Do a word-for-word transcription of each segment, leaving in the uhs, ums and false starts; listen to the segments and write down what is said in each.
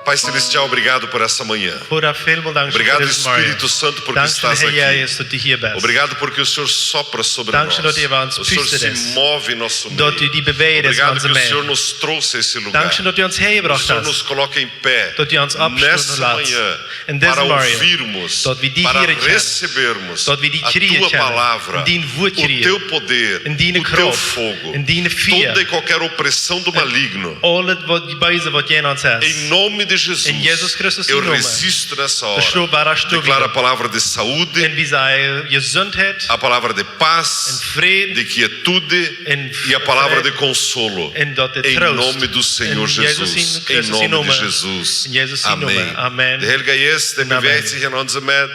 Pai Celestial, obrigado por essa manhã. Vader, välmol dank schön fa Obrigado, disen Morjen. Espírito Santo, porque Dank schön, estás Herr aqui. Jesus, daut du hia best. Obrigado porque o Senhor sopra sobre Dank schön, nós. Daut du ons O Senhor se pusten lätst. move em nosso meio. Daut du die bewäajst en Obrigado onse que o Senhor Medden. nos trouxe a esse lugar. Dank schön, daut du ons O hierjebrocht Senhor hast. nos coloca em pé Daut du ons oppstonen nessa lätst. manhã En disen para Morjen. ouvirmos, Daut wie die para hieren kjennen. recebermos Daut wie die a kjrieen tua kjennen. palavra, En dien Wuat o kjrieen. teu poder, En diene o teu Krauft. fogo, En diene Fia. toda e qualquer opressão do maligno. Aul daut waut beese waut jäajen ons es. Em nome de Jesus, En Jesus Christus eu sien Nomen. resisto nessa hora. Beshloot wada Declaro a stonen. palavra de saúde, En wie sajen Jesuntheit. a palavra de paz, En Fräd. de quietude En e a palavra Fräd. de consolo. En daut de Em Troost. nome do Senhor En Jesus Jesus. sien Em Christus sien nome de Nomen. Jesus. En Jesus sien Amém. Nomen. Amen. De Heilge Jeist, dee En Amen. bewäajt sikj en onse Medden.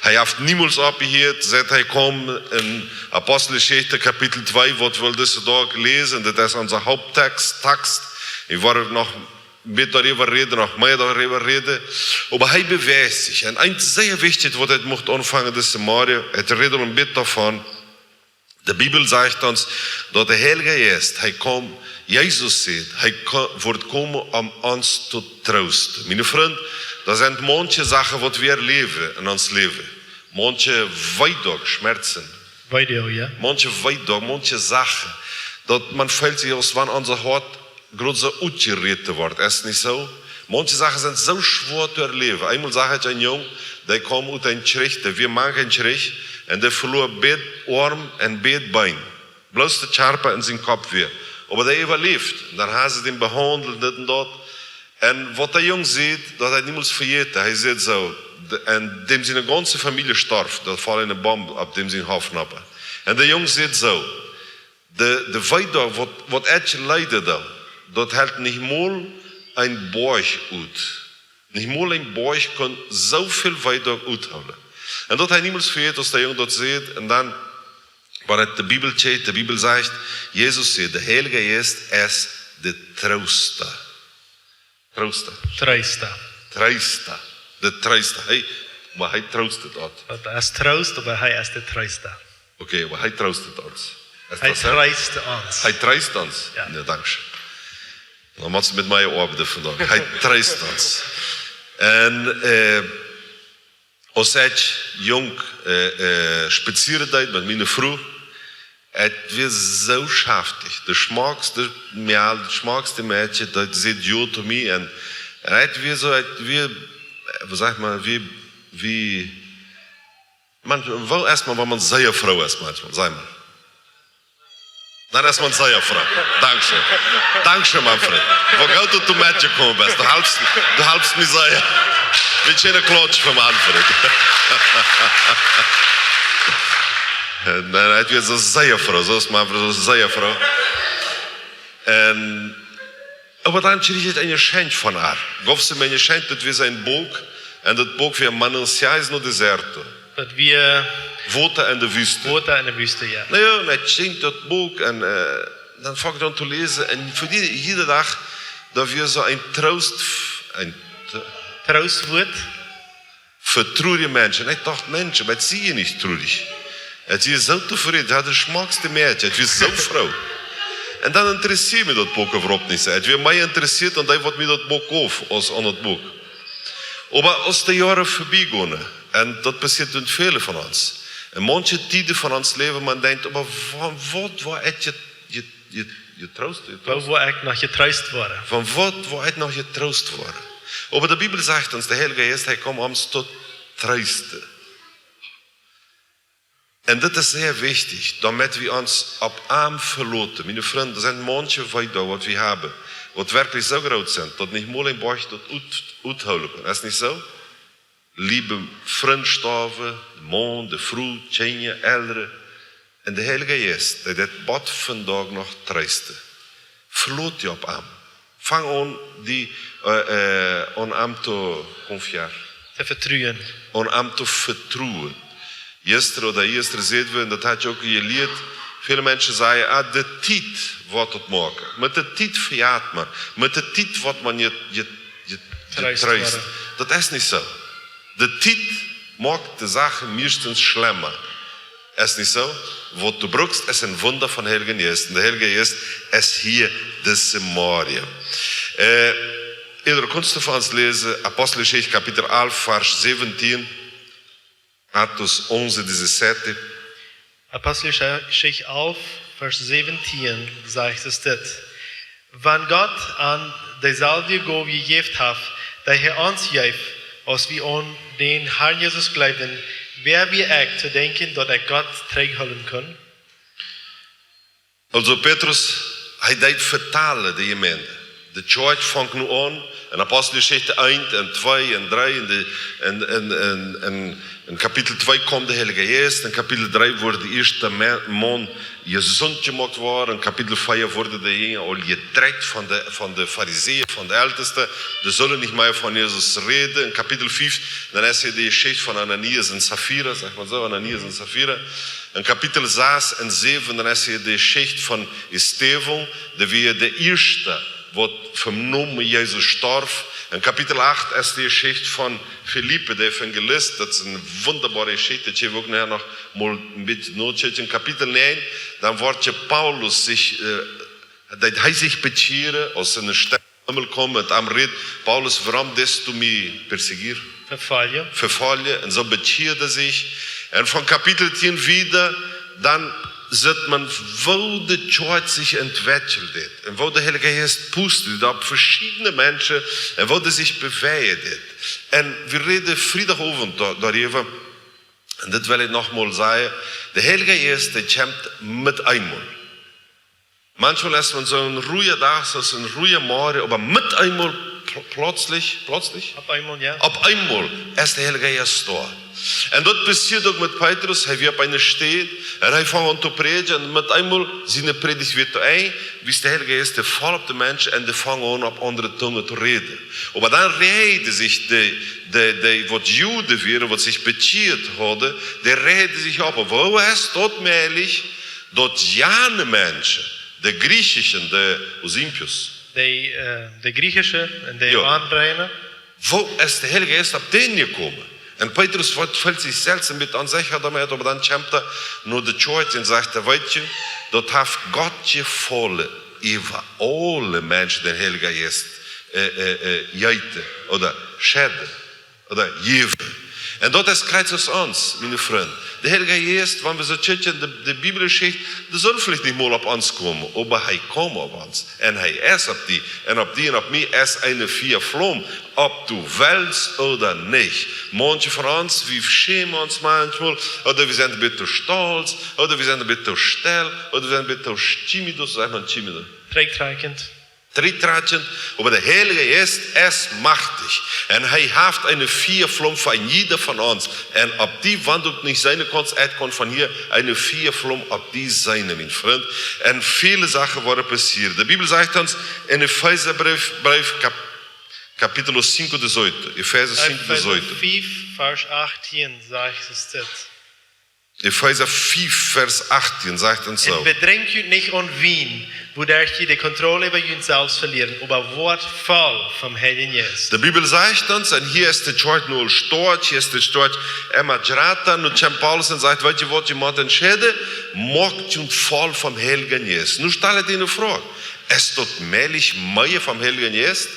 Hee haft niemols oppjehieet, siet hee kjeem en Aposteljeschicht Kapitel twee, waut wie disen Dach läsen, daut es onse Haupttext, Text. Wie woaren noch een bät doaräwa räden, noch mea doaräwa räden. Oba hee bewäajt sikj. En eent sea wichtjet, waut ekj mucht aunfangen, disen Morjen, ekj räd aul een bät doavon. De Bibel sajcht ons, daut de Heilge Jeist, hee kjemt, Jesus sajcht, hee ko-, woat komen om ons to troosten. Miene Frind, doa sent maunche Sachen, waut wie erläwen en ons Läwen. Maunche Weedoag, Schmerzen. Weedoag, jo. Maunche Weedoag, maunche Sachen. Daut maun feelt sikj, aus wan onse Hoat groot soo utjeräten woat, es nich soo? Maunche Sachen sent soo schwoa to erläwen. Eemol sach ekj een Jung, dee kjeem ut een Kjrich, dee wia mank een Kjrich, en dee veloa beid Oarm en beid Been. Bloos de Kjarpa en sien Kopp wia. Oba dee äwaläft. En dan haben see dän behaundelt, dit en daut. En waut de Jung sajcht, daut hee niemols vejäten. Hee sajcht soo, de, en däm siene gaunze Famielje storf, daut foll eene Bomb opp däm sien Hoff nopp. En de Jung sajcht soo, De, de Weedoag, waut, waut ekj leiden deed, daut helt nich mol een Boajch ut. Nich mol een Boajch kunn soo väl Weedoag uthoolen. En daut hee niemols vejät, aus de Jung daut sajcht, en dan, wan hee de Bibel kjikjt, de Bibel sajcht, Jesus sajcht, de Heilge Jeist es de Troosta. Troosta. Troosta. Troosta. De Troosta. Hee, oba hee troostet ons. Daut es Troost, oba hee es de Troosta. Okay, oba hee troostet ons. Es Hee daut soo? troost ons. Hee troostet ons. Jo. Jo, dankscheen. Dan mott ekj met mie oabeiden vondoag. Hee troostet ons. En, äh, aus ekj jung, äh, äh, spazieren deed met miene Fru, et wia soo schaftich. De schmockste Mejal, de schmockste Mäakje, daut säd jo to mie. En, en et wia soo, et wia, äh, waut sajcht maun, wia, wia, maun, woo es maun, wan maun sea froo es maunchmol, saj mol. Dan es maun sea froo. Dankscheen. Dankscheen, Manfred. Woo goot daut du metjekomen best. Du halpst, du halpst mie sea. Wie kjennen klatschen fa Manfred. Nä, et wia soo sea froo. Soo es Manfred, soo sea froo. En Oba dan kjrieech ekj een Jeschenkj von ar. Jeef see mie een Jeschenkj, daut wia een Buak. En daut Buak wia Mananciais no Deserto. Daut wia Wota en de Wüste. Wota en de Wüste, jo. Na jo, en ekj kjrieech daut Buak en, äh, dan funk ekj aun to läsen. En fa dee, jieda Dach, daut wia soo een Troost, een Tr- Troostwuat. Fa trurje Menschen. Ekj docht, Mensch, oba et sie nich trurig. Et sie soo tofräd, et haud de schmockste Mäakje, et wia soo froo. En dan interessieed mie daut Buak äwahaupt nich soo. Et wia mea interessieet aun dee, waut mie daut Buak jeef, aus aun daut Buak. Oba aus de Joaren verbie gonen, en daut passieet met väle von ons, en maunche Tieden von ons Läwen, maun denkjt, oba von waut woa ekj je-, je-, je-, jetroost, Woo jetroost? woa ekj noch jetroost woaren? Von waut woa ekj noch jetroost woaren? Oba de Bibel sajcht ons, de Heilge Jeist, hee kjemt ons to treesten. En dit es sea wichtich, doamet wie ons opp am veloten. Miene Frind, doa sent maunche Weedoag, waut wie haben, waut werkjlich soo groot sent, daut nich mol een Boajch daut ut-, uthoolen kaun. Es nich soo? Leewe Frind storwen, de Maun, de Fru, Kjinja, Elren. En de Heilge Jeist, dee deit bat vondoag noch treesten. Velot die opp am. Fang aun die, äh, äh, aun am to confiar. To vetruen. Aun am to vetruen. Jistren ooda ieeschtren säden wie, en daut haud ekj uk jelieet, väle Menschen sajen, ah, de Tiet woat daut moaken. Met de Tiet vejat maun. Met de Tiet woat maun je, je, je, Treest jetreest woaren. Daut es nich soo. De Tiet moakt de Sachen mieeschtens schlemma. Es nich soo? Waut du brukst, es een Wunda von Heiljen Jeist. En de Heilje Jeist es hia disen Morjen. Äh, Eder kunst von ons läsen, Apostelgeschichte Kapitel elf, Vers siebzehn. Atos onze dezessete. Apostelgeschichte elf, Vers siebzehn, sajcht es dit: Wan Gott an deeselwje Gow jejäft haft, dee hee ons jeef, aus wie aun dän Herrn Jesus jleewden, wäa sie ekj to denkjen, daut ekj Gott trigjhoolen kunn? Also Petrus, hee deed vetalen de Jemeent. De Church funk nu aun, en Apostelgeschichte eent en twee en dree, en, de, en, en, en, en, en Kapitel twee kjeem de Heilje Jeist, en Kapitel dree wort de ieeschte Ma- Maun jesunt jemoakt worden, en Kapitel vea worden de Jinja aul jedreit von de, von de Farisäa, von de Elteste, dee sullen nich mea von Jesus räden. En Kapitel fief, dan es hia de Jeschicht von Ananias en Safira, sajcht maun soo, Ananias en Safira. En Kapitel sas en säwen, dan es hia de Jeschicht von Estevon, dee wia de ieeschte, waut fa dän Nomen Jesus storf. En Kapitel acht es de Jeschicht von Filipe, de Evangelist. Daut es eene wundaboare Jeschicht, daut kjenn wie uk nohäa noch mol een bät nochecken. En Kapitel näajen, dan woat je Paulus sikj, äh, daut hee sikj bekjieet, aus eene Stemm Himmel kjeem, met am räd: Paulus, wuarom deist du mie persiekieren? Verfoljen. Verfoljen. En soo bekjieet hee sikj. En von Kapitel tieen wieda, dan sitt maun, woo de Church sikj entwekjelt haft. En woo de Heilje Jeist pustet opp veschiedne Menschen. En woo dee sikj bewäajen deed. En wie räden Friedach Owent doa- doaräwa. En dit well ekj noch mol sajen. De Heilje Jeist, dee kjemt met eemol. Maunchmol es maun soo een ruja Dach, soo een ruja Morjen, oba met eemol pl- plötzlich, plötzlich, Opp eemol, jo. opp eemol es de Heilje Jeist doa. En daut passieet uk met Petrus. Hee wia opp eene Städ en hee funk aun to prädjen. En met eemol siene Prädicht wort to Enj, wiels de Heilje Jeist dee foll opp dän Mensch en dee funk aun opp aundre Tungen to räden. Oba dan räajden sikj dee, dee, dee waut Juden wieren, waut sikj bekjieet hauden, dee räajden sikj opp. Woo es daut mäajlich, daut jane Menschen, de Griechische, de Olympios, De, äh, de Griechische en de Jo. Aunreine. Woo es de Heilje Jeist opp dän jekomen? En Petrus woat, feelt sikj selfst een bät onsecha doamet, oba dan kjemt hee no de Church en sajcht hee: Weetst du, daut haft Gott jefollen, äwa aule Menschen dän Heiljen Jeist, äh, äh, äh, jeeten ooda schekjen ooda jäwen. En daut es krakjt soo aus ons, miene Frind. De Heilje Jeist, wan wie soo kjikjen, de, de Bibeljeschicht, dee sull veleicht nich mol opp ons komen, oba hee kjemt opp ons. En hee es opp die. En opp die en opp mie es eene Fiaflaum, auf du wellst ooda nich. Maunche von ons, wie schämen ons maunchmol, ooda wie sent een bät stolt, ooda wie sent een bät stell, ooda wie sent een bät timido, sajcht maun timido. Trigjtrakjent. Trigjtrakjent, oba de Heilje Jeist es machtich. En hee haft eene Fiaflaum fa jieda von ons. En opp die, wan du nich seenen kaust, et kaun von hia eene Fiaflaum opp die sennen, mien Frind. En väle Sachen woaren passieren. De Bibel sajcht ons en Efesabrief, Brief, Kap-, Capítulo cinco, dezoito. Efesa cinco, Efeesa dezoito. fünf, Vers achtzehn sajcht es dit. Efesa fünf, Vers achtzehn sajcht ons soo. Un bedrinkt junt nich aun Wien, wuaderch jie de Kontroll äwa junt selfst velieren, oba woat voll vom Heiljen Jeist. De Bibel sajcht ons, en hia es de Kjoakj nu aul stoakj, hia es de Kjoakj emma jrata, nu kjemt Paulus en sajcht: Weetst du waut, jie motten entscheiden, moakt junt voll vom Heiljen Jeist. Nu stal ekj die eene Froag: Es daut mäajlich mea vom Heiljen Jeist?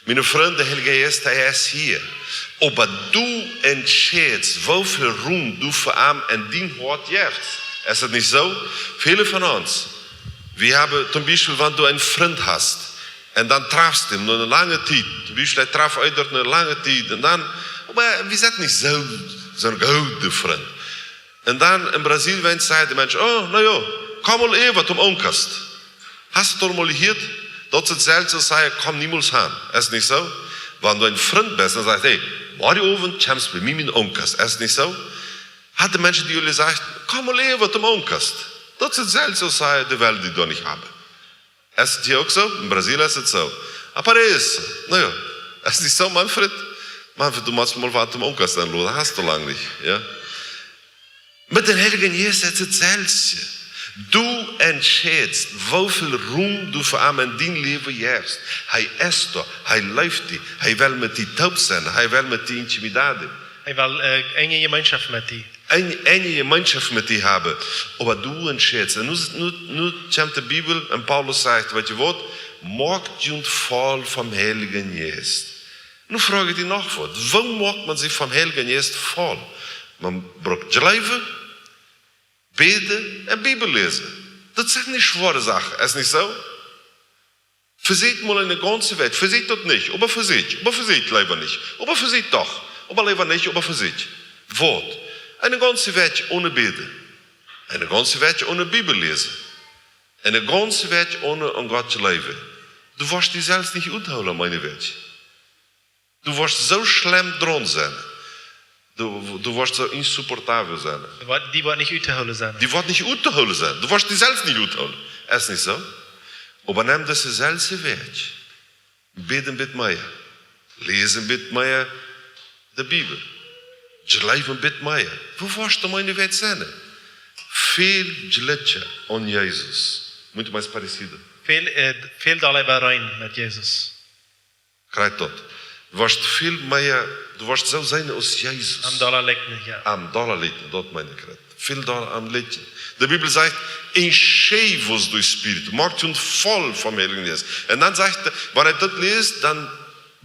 Miene Frind, de Heilje Jeist, hee es hia. Oba du entscheidst, woo väl Rum du fa am en dien Hoat jefst. Es daut nich soo? Väle von ons, wie haben toom Biespel, wan du eenen Frint hast, un dan trafst du am no eene lange Tiet, toom Biespel, hee traf die doa eene lange Tiet, un dan, oba wie sent nich soo, soo goode Frind. Un dan en Brasilien sajcht de Mensch: Oh, na jo, komm mol äwa toom Oomkast. Hast du daut mol jehieet? Daut es daut selwje aus sajen: Komm niemols han. Es nich soo? Wan du een Frint best, dan sajchst: Hey, morjen Owent kjemst bie mie en Oomkast. Es nich soo? Haft de Mensch die aul jesajcht: Komm mol äwa toom Oomkast? Daut es daut selwje aus sajen: Dee well die doa nich haben. Es daut hia uk soo? En Brasilien es daut soo. Apareça. Na jo, es nich soo, Manfred? Manfred, du motst mol waut toom Oomkast enloden, hast du lang nich, jo? Met dän Heiljen Jeist es daut selwje. Du entscheidst, woo väl Rum du fa am en dien Läwen jefst. Hee es doa, hee leeft die, hee well met die toop sennen, hee well met die intimidad. Hee well, äh, enge Jemeenschoft met die. Een, eene Jemeenschoft met die haben. Oba du entscheidst. Un nu, nu, nu kjemt de Bibel un Paulus sajcht, weetst du waut? Moakt junt voll vom Heiljen Jeist. Nu froag ekj die noch waut. Woo moakt maun sikj vom Heiljen Jeist voll? Maun brukt jleewen, bäden un Bibel läsen. Daut sent nich schwoare Sachen, es nich soo? Vesieekjt mol eene gaunze Wäakj. Vesieekjt daut nich, oba vesieekjt. Oba vesieekjt leewa nich. Oba vesieekjt doch. Oba leewa nich, oba vesieekjt. Waut? Eene gaunze Wäakj one bäden. Eene gaunze Wäakj one Bibel läsen. Eene gaunze Wäakj one aun Gott jleewen. Du woascht die selfst nich uthoolen, mien Wäakj. Du woascht soo schlemm draun sennen. Du, du woascht soo insupportabel sennen. Die woat, die woat nich uttoolen sennen. Die woat nich uttoolen sennen. Du woascht die selfst nich uthoolen. Es nich soo? Oba nemm dise selwje Wäakj. Bäd een bät mea. Läs een bät mea de Bibel. Jleew een bät mea. Woo woascht du, mien Wäakj, sennen? Väl jlikja aun Jesus. Mucho más parecido. Väl, äh, väl dolla äwareen met Jesus. Krakjt daut. Du woascht väl mea, du woascht soo sennen aus Jesus. Am dolla likjnen, jo. Am dolla likjnen, daut meen ekj krakjt. Väl dolla am likjnen. De Bibel sajcht, enchei-vos do Espíritu. Moakt junt voll vom Heiljen Jeist. Un dan sajcht hee, wan ekj daut läs, dan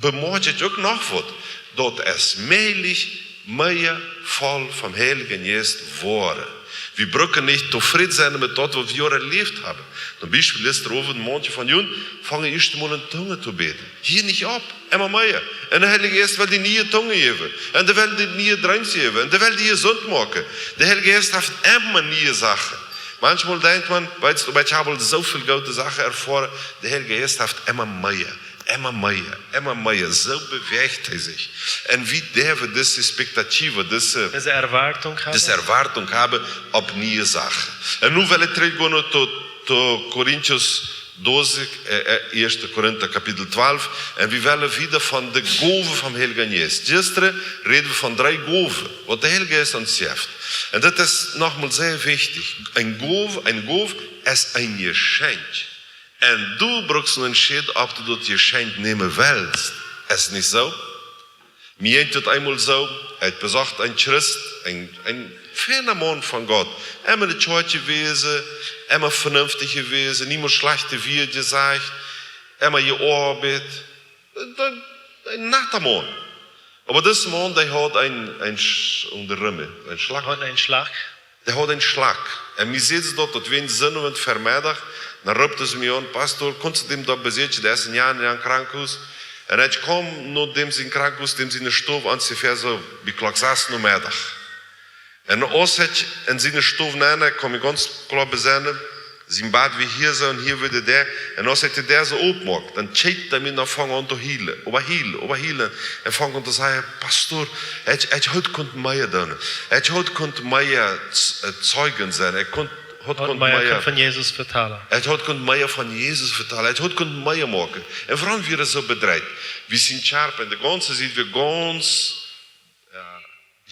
bemoakj ekj uk noch waut. Daut es mäajlich mea voll vom Heiljen Jeist woaren. Wie brucken nich tofräd sennen met daut, waut wie aul erläft haben. Toom Biespel, jistren Owent, maunche von junt fungen ieescht mol en Tungen to bäden. Hia nich opp, emma mea. Un de Heilje Jeist well die niee Tungen jäwen. Un dee well die niee Dreems jäwen. Un dee well die jesunt moaken. De Heilje Jeist haft emma niee Sachen. Maunchmol denkjt maun, weetst du, oba ekj hab aul soo väl goode Sachen erfoaren. De Heilje Jeist haft emma mea. Emma mea, emma mea, soo bewäacht hee sikj. Un wie derwen dise Expectativa, dise, Dise Erwartung haben. Dise Erwartung haben opp niee Sachen. Un nu well ekj trigjgonen to, to Korintus doazen, äh, äh, ieeschte Korinta Kapitel twalf. Un wie wellen wieda von de Gowen vom Heiljen Jeist. Jistren räden wie von dree Gowen, waut de Heilje Jeist ons jeft. Un daut es nochmol sea wichtich. Eene Gow, eene Gow es een Jeschenkj. Un du brukst nu entscheiden, auf du daut Jeschenkj nämen wellst. Es nich soo? Mie jinkj daut eemol soo, ekj besocht eenen Christ, een, een fiena Maun von Gott. Emma enne Kjoakj jewast, emma venenftich jewast, niemols schlajchte Wieed jesajcht, emma jeoabeit. Een, een netta Maun. Oba dis Maun, dee haud een, een Sch-, unja de Rum, een Schlach. Haud een Schlach. Dee haud een Schlach. Un mie säden see daut, daut wia een Sindach Vemeddach. Dan roopen see mie aun: "Pastor, kaust du dän doa besieekjen? Dee es een Joa en een Krankenhus." Un ekj kjeem no däm sien Krankenhus, däm siene Stow onjefäa soo bie Klock sas Nomeddach. Un aus ekj en siene Stow nenn, kaun ekj mie gaunz kloa besennen, sien Bad wia hia soo un hia wia de Däa. Un aus ekj de Däa soo opmoak, dan kjikjt hee mie no, funk aun to hielen, oba hielen, oba hielen. Un funk aun to sajen: "Pastor, ekj, ekj haud kunt mea doonen. Ekj haud kunt mea Z-, äh, Zeijen sennen. Ekj kunt, haud kunt mea, mea kunt von Jesus vetalen. Ekj haud kunt mea von Jesus vetalen. Ekj haud kunt mea moaken." Un wuarom wia hee soo bedreit? Wia sien Kjarpa de gaunze Tiet wia gaunz, jo,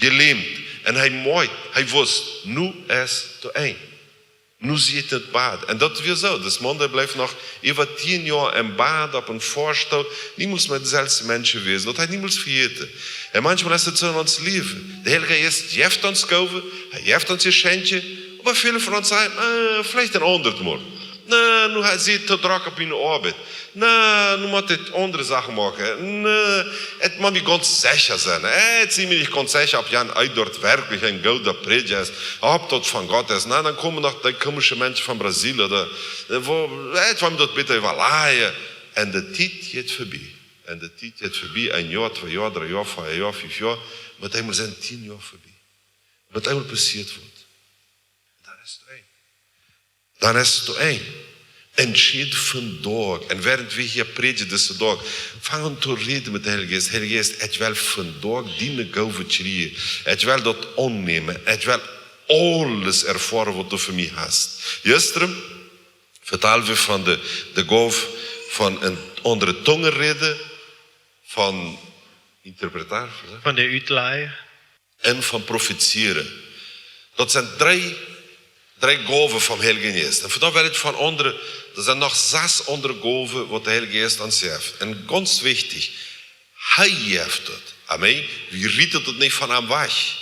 jelämt. Un hee moakjt, hee wist, nu es daut Enj. Nu sitt hee em Bad. Un daut wia soo. Dis Maun, dee bleef noch äwa tieen Joa em Bad opp een Foastool. Niemols mea deselwje Mensch jewast. Daut haft hee niemols vejäten. Un maunchmol es daut soo en ons Läwen. De Heilje Jeist jeft ons Gowen, hee jeft ons Jeschenkja. Oba väle von ons sajen: "Äh, veleicht een aundret Mol. Nä, nu ha-, sie ekj too drock opp miene Oabeit. Nä, nu mott ekj aundre Sachen moaken. Nä, ekj mott mie gaunz secha sennen. Äh, ekj sie mie nich gaunz secha, auf Jan Eidort werkjlich een gooda Prädja es, auf daut von Gott es. Nä, dan komen noch dee komische Menschen von Brasil, ooda, äh, woo, äh, ekj well mie daut bäta äwalajen." Un de Tiet jeit vebie. Un de Tiet jeit vebie. Een Joa, twee Joa, dree Joa, vea Joa, fief Joa. Met eemol sent tieen Joa vebie. Met eemol passieet waut. Dan es daut Enj. Dan es daut Enj. Entscheid vondoag. Un wäarent wie hia prädjen dise Doag, fang aun to räden met dän Heiljen Jeist. Heilja Jeist, ekj well vondoag diene Gowen kjrieen. Ekj well daut aunnämen. Ekj well aules erfoaren, waut du fa mie hast. Jistren vetald wie von de, de Gow von en aundre Tungen räden, von interpretar, von de Utlajen. Un von profezieren. Daut sent dree, dree Gowen vom Heiljen Jeist. Un vondoag well ekj von aundre, doa sent noch sas aundre Gowen, waut de Heilje Jeist ons jeft. Un gaunz wichtich, hee jeft daut. Amen. Wie rieten daut nich von am wajch.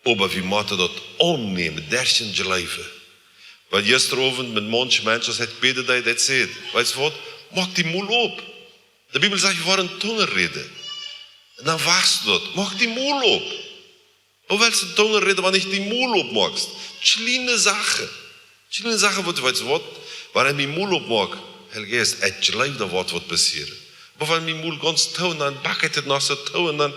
Oba wie motten daut aunnämen, derch dän Gloowen. Wiels jistren Owent met manche Menschen, aus ekj bäden deed, daut säd: "Weetst waut? Moak dien Mul op." De Bibel sajcht, wie woaren en Tungen räden. Un dan wajchst du daut. Moak dien Mul op. Woo west du en Tungen räden, wan du nich dien Mul opmoakst? Kjliene Sachen. Kjliene Sachen, waut, weetst waut? Wan ekj mien Mul opmoak, Heilja Jeist, ekj jleew, doa woat waut passieren. Oba wan mien Mul gaunz too, dan bak ekj et noch soo too un dan,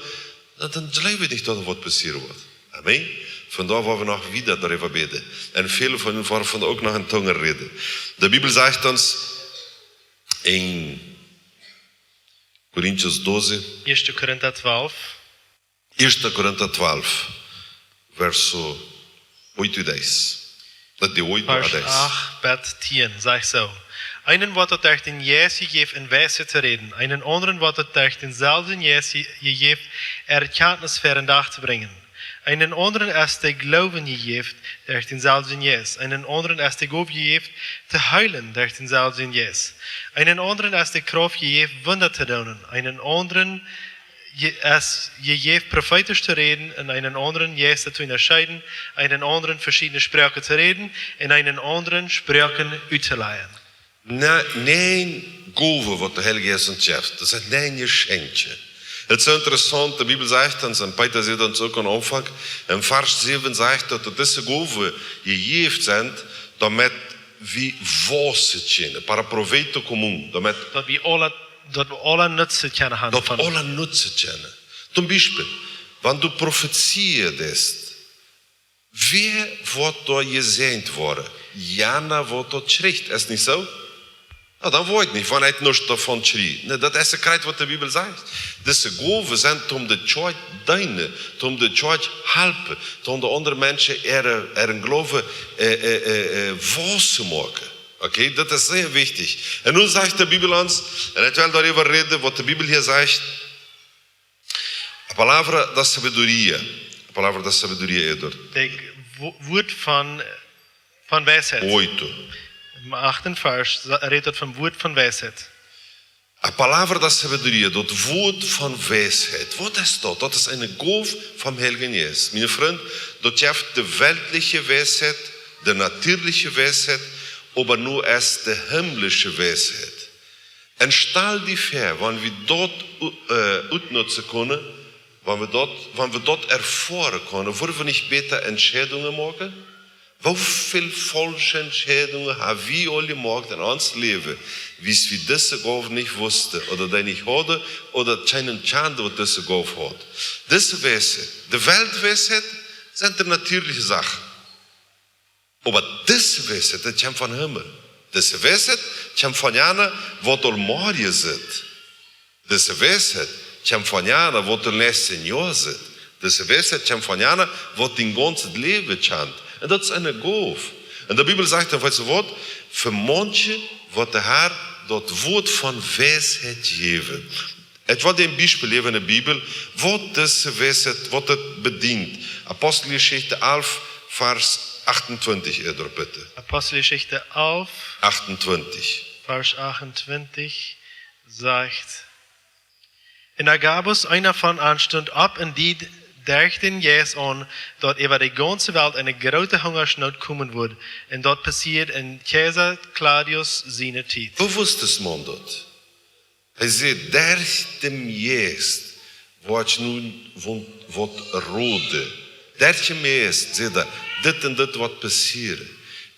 dan, dan jleew ekj nich, daut doa waut passieren woat. Amen. Vondoag woa wie noch wieda doaräwa bäden. Un väle von junt woaren vondoag uk noch en Tungen räden. De Bibel sajcht ons en Korintus dozen, Eerste Korinta twaalf. Eerste Korinta twaalf, verso oito e dez. Daut die oito Vers a dez. Acht bat tieen, sajcht soo: Eenen woat daut derch dän Jeist jejäft, en Weisheit to räden, eenen aundren woat daut derch dänselwjen Jeist je-, jejäft, Erkenntnis ver dän Dach to brinjen. Eenen aundren es de Gloowen jejäft, derch dänselwjen Jeist. Eenen aundren es de Gow jejäft, to heelen, derch dänselwjen Jeist. Eenen aundren es de Krauft jejäft, Wunda to doonen. Eenen aundren je-, es jejäft, profeetisch to räden, un eenen aundren Jeista to unjascheeden, eenen aundren veschiedne Sproaken to räden, un eenen aundren Sproaken uttolajen. Na, nä, Gowen, waut de Heilja Jeist ons jeft, daut sent nä Jeschenkje. Et es soo interessaunt, de Bibel sajcht ons, un Petrus sajcht ons uk aum Aunfank, en Varsch säwen sajcht daut, daut dise Gowen jejäft sent, doamet wie wausen kjennen, para proveito comum, doamet Daut wie aule, daut wie aule Nutzen kjennen haben. Daut wie aule Nutzen kjennen. Toom Biespel, wan du profezeiest, wäa woat doa jesäajent woaren? Jana, waut daut kjricht, es nich soo? Na, dan woa ekj nich, wan ekj nuscht doavon kjrie. Nä, daut es krakjt, waut de Bibel sajcht. Dise Gowen sent toom de Kjoakj deenen, toom de Kjoakj halpen, toom de aundre Menschen äare, äaren Gloowen, äh, äh, äh, äh, wausen moaken. Okay, daut es sea wichtich. Un nu sajcht de Bibel ons, un ekj well doaräwa räden, waut de Bibel hia sajcht. A palavra da sabedoria. A palavra da sabedoria, Eduardo. De Wo-, Wuat von, von Weisheit. Oito. Em achten Varsch sa-, rät daut vom Wuat von Weisheit. A palavra da sabedoria, daut Wuat von Weisheit. Waut es daut? Daut es eene Gow vom Heiljen Jeist. Miene Frind, daut jeft de weltliche Weisheit, de natieelje Weisheit, oba nu es de himmlische Weisheit. Un stal die väa, wan wie daut, äh, utnutzen kjennen, wan wie daut, wan wie daut erfoaren kjennen, wudden wie nich bäta Entscheidungen moaken? Woo väl faulsche Entscheidungen ha wie aul jemoakt en ons Läwen, wiels wie dise Gow nich wussten, ooda dee nich hauden, ooda kjeenen kjanden, waut dise Gow haud? Dise Weisheit, de Weltweisheit, sent de natieelje Sachen. Oba dise Weisheit, daut kjemt vom Himmel. Dise Weisheit kjemt von jana, waut aul morjen sitt. Dise Weisheit kjemt von jana, waut aul näajentieen Joa sitt. Dise Weisheit kjemt von jana, waut dien gaunzet Läwen kjant. Un daut es eene Gow. Un de Bibel sajcht dan, weetst du waut? Fa manche woat de Herr daut Wuat von Weisheit jäwen. Ekj well die een Biespel jäwen en de Bibel, waut dise Weisheit, waut et bedient. Aposteljeschicht alf, Varsch achtuntwintich, Eduardo, bitte. Aposteljeschicht alf, achtuntwintich. Varsch achtuntwintich sajcht: En Agabus, eena von an, stunt opp un deed derch dän Jeist aun, daut äwa de gaunze Welt eene groote Hungasnoot komen wudd, un daut passieed en Kjeisa Claudius siene Tiet. Woo wist dis Maun daut? Hee säd, derch dän Jeist woat nu, woat, woat roden. Derch dän Jeist säd hee, dit un dit woat passieren.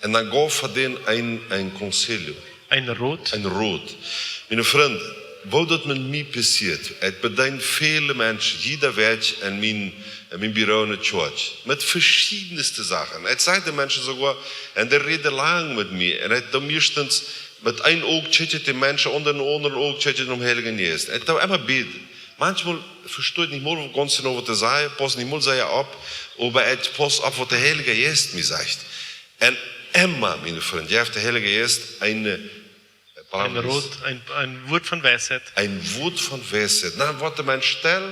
Un dan jeef hee an een, een Concilio. Een Rot. Een Rot. Miene Frind, woo daut met mie passieet, ekj bedeen väle Menschen, jieda Wäakj en mien, en mien Büro en de Kjoakj, met veschiedne Sachen. Ekj saj de Menschen soogoa, un dee räden lang met mie, un ekj doo meistens met een Oog kjikj ekj de Menschen, un met daut aundre Oog kjikj ekj nom Heiljen Jeist. Ekj doo emma bäden. Maunchmol vesto ekj nich mol gaunz jeneiw, waut hee sajcht, pauss nich mol sea opp, oba ekj pauss opp, waut de Heilje Jeist mie sajcht. Un emma, miene Frind, jeft de Heilje Jeist een, äh, Een Rot, een, een Wuat von Weisheit. Een Wuat von Weisheit. Dan woat de Mensch stell,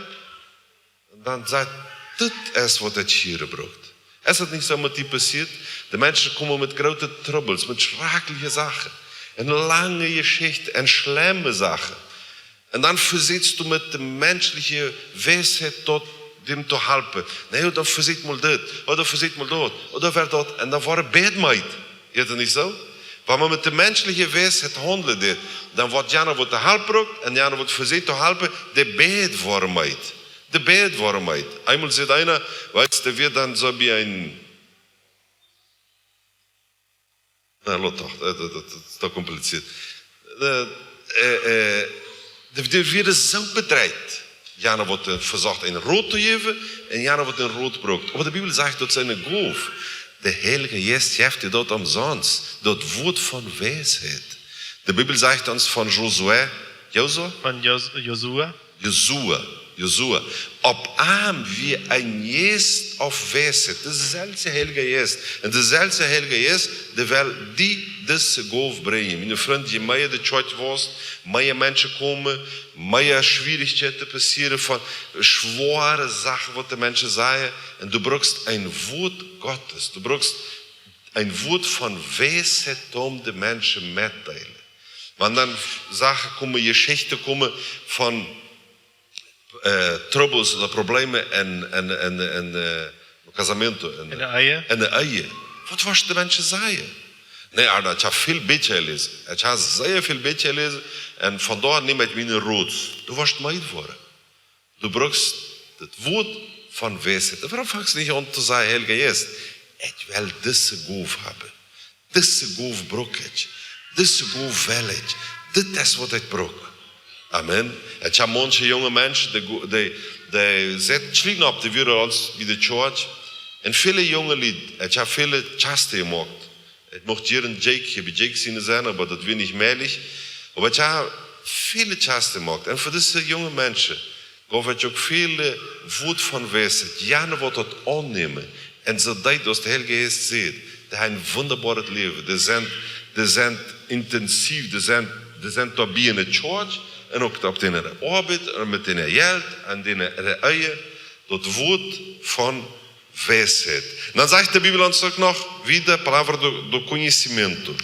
un dan sajcht: "Dit es, waut ekj hia bruck." Es et nich soo met die passieet? De Menschen komen met groote Trubbels, met schrakjliche Sachen, un lange Jeschichten, un schlemme Sachen. Un dan vesieekjst du met de menschliche Weisheit daut däm to halpen. Nä, dan vesieekjt mol dit, ooda vesieekjt mol daut, ooda wea daut. Un dan woat bäd meed. Jeit daut nich soo? Wan eena met de menschelje Weisheit haundlen deit, dan woat jana waut to halpen brukt un jana waut vesieekjt to halpen, de bäd woaren meed. De bäd woaren meed. Eemol säd eena, weetst du, wie dan soo bie een Na, lot doch, daut, daut, daut, daut es too komplizieet. Äh, äh, äh, de, de, wie daut soo bedreit. Jana woat, äh, vesocht een Rot to jäwen un jana woat een Rot brukt. Oba de Bibel sajcht, daut es eene Gow. De Heilje Jeist jeft die daut omsonst. Daut Wuat von Weisheit. De Bibel sajcht ons von Josua, Josua? Von Jos-, Josua. Josua, Josua. Opp am wia een Jeist von Weisheit, deselwje Heilje Jeist. Un deselwje Heilje Jeist, dee well die dise Gow brinjen. Miene Frind, je mea de Kjoakj wosst, mea Menschen komen, mea Schwierichkjeiten passieren von schwoare Sachen, waut de Menschen sajen. Un du brukst een Wuat Gottes. Du brukst een Wuat von Weisheit, om de Menschen mettodeelen. Wan dan Sachen komen, Jeschichten komen von äh, Trubbels ooda Problemen en, en, en, en, äh, casamiento, en, En de Ehe. En de Ehe. Waut woascht du de Menschen sajen? Nä, oba ekj hab väl Bieekja jeläsen. Ekj hab sea väl Bieekja jeläsen. Un von doa neem ekj mienen Rot. Du woascht meed woaren. Du brukst daut Wuat von Weisheit. Wuarom fangst du nich aun to sajen, Heilja Jeist, ekj well dise Gow haben? Dise Gow bruk ekj. Dise Gow well ekj. Dit es waut ekj bruk. Amen. Ekj hab maunche junge Menschen, dee go-, dee, dee sent kjlien opp de Welt aus bie de Kjoakj. Un väle junge Lied, ekj hab väle Kjasten jemoakt. Ekj mucht hia een Jake, hia bie Jake sennen sennen, oba daut wia nich mäajlich. Oba ekj hab väle Kjasten jemoakt. Un fa dise junge Menschen, Gott haft uk väl Wuat von Weisheit. Jana woat daut aunnämen. Un soo daut, aus de Heilja Jeist sajcht, dee haben een wundaboaret Läwen. Dee sent, dee sent intensiev, dee sent, dee sent doabie enne Kjoakj un uk opp äare Oabeit un met äa Jelt un äare Ehe. Daut Wuat von Weisheit. Un dan sajcht de Bibel ons uk noch, wieda, palabra do, do conhecimento.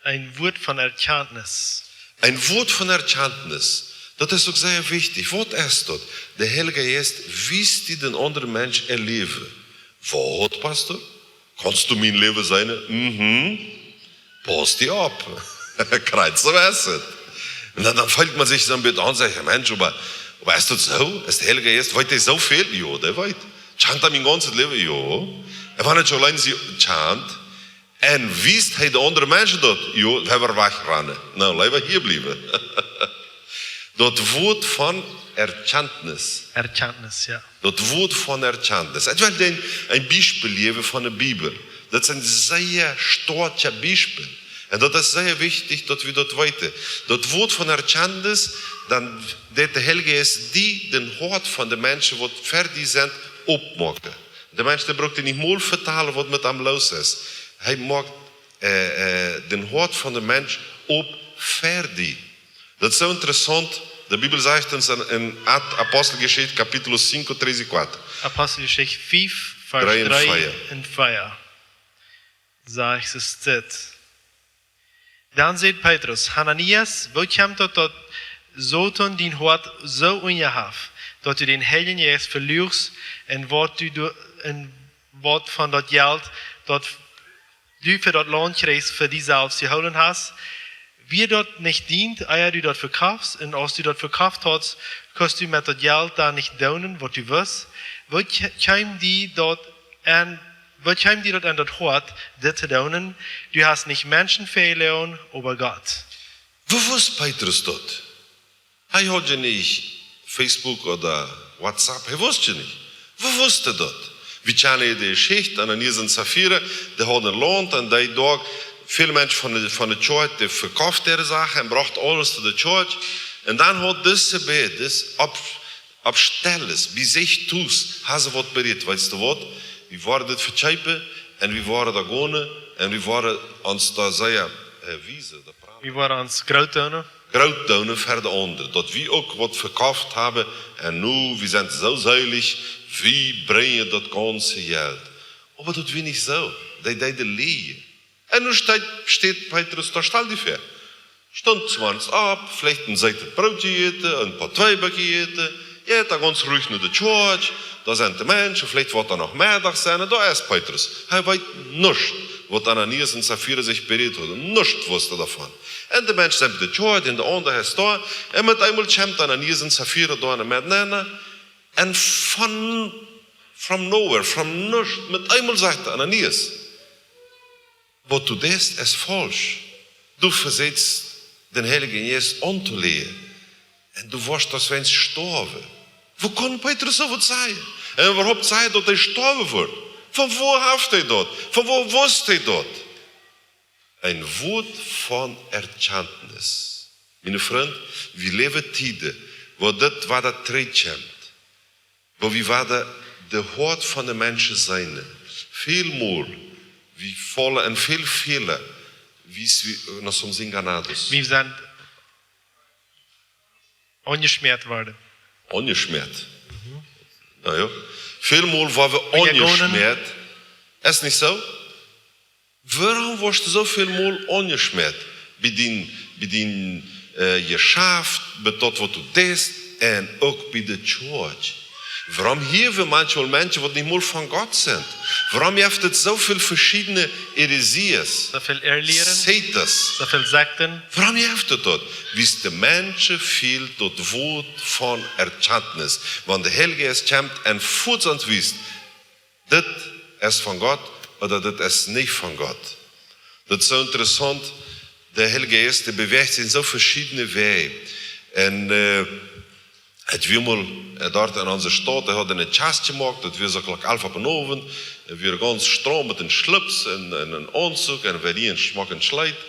Een Wuat von Erkenntnis. Een Wuat von Erkenntnis. Daut es uk sea wichtich. Waut es daut? De Heilja Jeist wiest die dän aundren Mensch äa Läwen. Waut, Pastor? Kaust du mien Läwen seenen? Mhm. Pauss die opp. Kjrichst du waut? Un dan, dan feelt maun sikj soo een bät aun, sajcht: Mensch, oba, oba es daut soo? Es de Heilja Jeist, weet hee soo väl? Jo, dee weet. Kjant hee mien gaunzet Läwen? Jo. Un wan hee soo lang kjant, un wiest hee de aundre Menschen daut? Jo, leewa wajchrannen. Nä, leewa hia bliewen. Daut Wuat von Erkenntnis. Erkenntnis, jo. Daut Wuat von Erkenntnis. Ekj well die een, een Biespel jäwen von de Bibel. Daut es een sea stoakjet Biespel. Un daut es sea wichtich, daut wie daut weeten. Daut Wuat von Erkenntnis, dan deit de Heilja Jeist die dän Hoat von de Menschen, waut ver die sent, oppmoaken. De Mensch, dee brukt die nich mol vetalen, waut met am loos es. Hee moakt, äh, äh, dän Hoat von de Mensch opp ver die. Daut es soo interessaunt. De Bibel sajcht ons en, en At-, Aposteljeschicht, capítulo cinco, tres y cuatro. Aposteljeschicht fiew, Varsch dree un vea. Dree un vea. Sajcht et dit. Dan säd Petrus: Hananias, woo kjemt daut, daut Soton dien Hoat soo unjahaft, daut du dän Heiljen Jeist veluachst un waut du do-, un waut von daut Jelt, daut du fa daut Launt kjrieechst, fa die selfst jehoolen hast? Wia daut nich dient, ea du daut vekofst? Un aus du daut vekoft hast, kust du met daut Jelt dan nich doonen, waut du wust? Woo kj-, kjeem die daut en, woo kjeem die daut en daut Hoat, dit to doonen? Du hast nich Menschen väajeloagen, oba Gott. Woo wist Petrus daut? Hee haud je nich Facebook ooda WhatsApp, hee wist je nich. Woo wist hee daut? Wie kjanen de Jeschicht, Ananias un Safira, dee hauden Launt un dee doa, väl Menschen von de, von de Kjoakj, dee vekoften äare Sachen un brochten aules to de Kjoakj. Un dan haud dise beid, dis opp, opp Stelles, bie sikj tus, hauden see waut berät, weetst du waut? Wie woaren dit vekjeepen un wie woaren doa gonen un wie woaren ons doa sea, äh, wiesen, doa praten. Wie woaren ons groot doonen. Groot doonen ver de aundre. Daut wie uk waut vekoft haben un nu, wie sent soo seelich, wie brinjen daut gaunze Jelt. Oba daut wia nich soo. Dee, dee, dee läajen. Un nu steit, steit Petrus doa, stal die väa. Stunt zemorjes opp, veleicht een seetet Broot jejäten, een poa Tweeback jejäten. Jeit hee gaunz ruich no de Kjoakj, doa sent de Menschen, veleicht woat doa noch Meddach sennen, un doa es Petrus. Hee weet nuscht, waut Ananias un Safira sikj berät hauden. Nuscht wist hee doavon. Un de Menschen sent bie de Kjoakj, un de aundre es doa. Un met eemol kjemt Ananias un Safira doa en de Medj. Un von, from nowhere, from nuscht, met eemol sajcht Ananias: Waut du deist, es faulsch. Du vesieekjst dän Heiljen Jeist auntoläajen. Un du woascht aus wan stoawen. Woo kaun Petrus soo waut sajen? Un äwahaupt sajen, daut hee stoawen woat. Von wua haft hee daut? Von wua wist hee daut? Een Wuat von Erkjantnis. Miene Frind, wie läwen Tieden, wua dit, wua daut trigjkjemt. Wua wie woaren de Hoat von de Menschen seenen. Väl mol, wie faulen en väl Fäla, wie, wie, no somos enganados. Wie sent aunjeschmäat worden. Aunjeschmäat. Na jo. Väl mol woaren wie aunjeschmäat. Es nich soo? Wuarom woascht du soo väl mol aunjeschmäat? Bie dien, bie dien, äh, Jeschaft, bie daut, waut du deist, un uk bie de Kjoakj. Wuarom hieren wie maunchmol Menschen, waut nich mol von Gott sent? Wuarom jeft et soo väl veschiedne Heresies? Soo väl Irrlehren. Sektes. Soo väl Sekten. Wuarom jeft et daut? Wiels de Menschen fält daut Wuat von Erkjantnis. Wan de Heilje Jeist kjemt un fuaz wiest, dit es von Gott ooda dit es nich von Gott. Daut es soo interessaunt. De Heilje Jeist, dee bewäacht sikj en soo veschiedne Wäaj. Un, äh, et wia mol, äh, doa en onse Staut, dee hauden eene Kjast jemoakt, daut wia soo Klock alf opp dän Owent, et wia gaunz straum met eenen Schlips un, un eenen Aunzug un wia een schmocket Kjleet.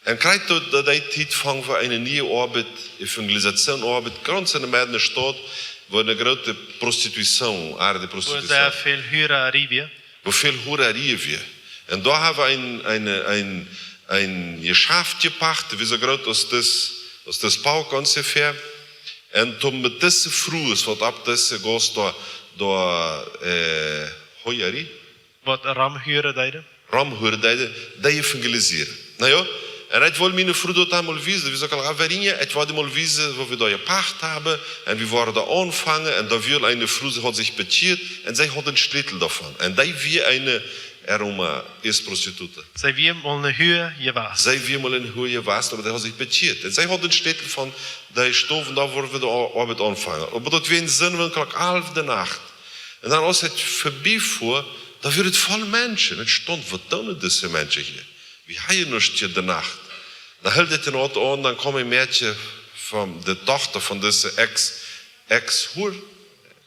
Un krakjt daut, daut dee Tiet funk wie eene niee Oabeit, Evangelisation Oabeit, gaunz en de Medj en de Staut, wua eene groote Prostitution, Art de Prostitution. Wua sea väl Hurarie wia. Wua väl Hurarie wia. Un doa hab wie een, een, een, een Jeschaft jepacht, wia soo groot aus dis, aus dis Pauk onjefäa. Un toom met dise Frues, waut opp dise Gauss doa, doa, äh, Hurarie, waut romhuren deeden. Romhuren deeden, dee evangelisieren. Na jo, un ekj wull miene Fru daut eemol wiesen, wie soo Klock alf, Verinja, ekj wull die mol wiesen, waut wie doa jepacht haben, un wie woaren doa aunfangen, un doa wia eene Fru, see haud sikj bekjieet, un see haud dän Schlätel doavon. Un dee wia eene, Roma, es prostituta. See wia mol eene Hura jewast. See wia mol eene Hura jewast, oba dee haud sikj bekjieet. Un see haud dän Schlätel von dee Stow, doa wua wie de Oabeit aunfangen. Oba daut wia een Sindach, Klock alf de Nacht. Un dan, aus et verbie wia, doa wia et voll Menschen. Un ekj stunt, waut doonen dise Menschen hia? Wie haben nuscht hia de Nacht. Dan hilt et dän Auto aun, dan kjeem een Mäakje von de Dochta von dise Ex, Ex-Hura.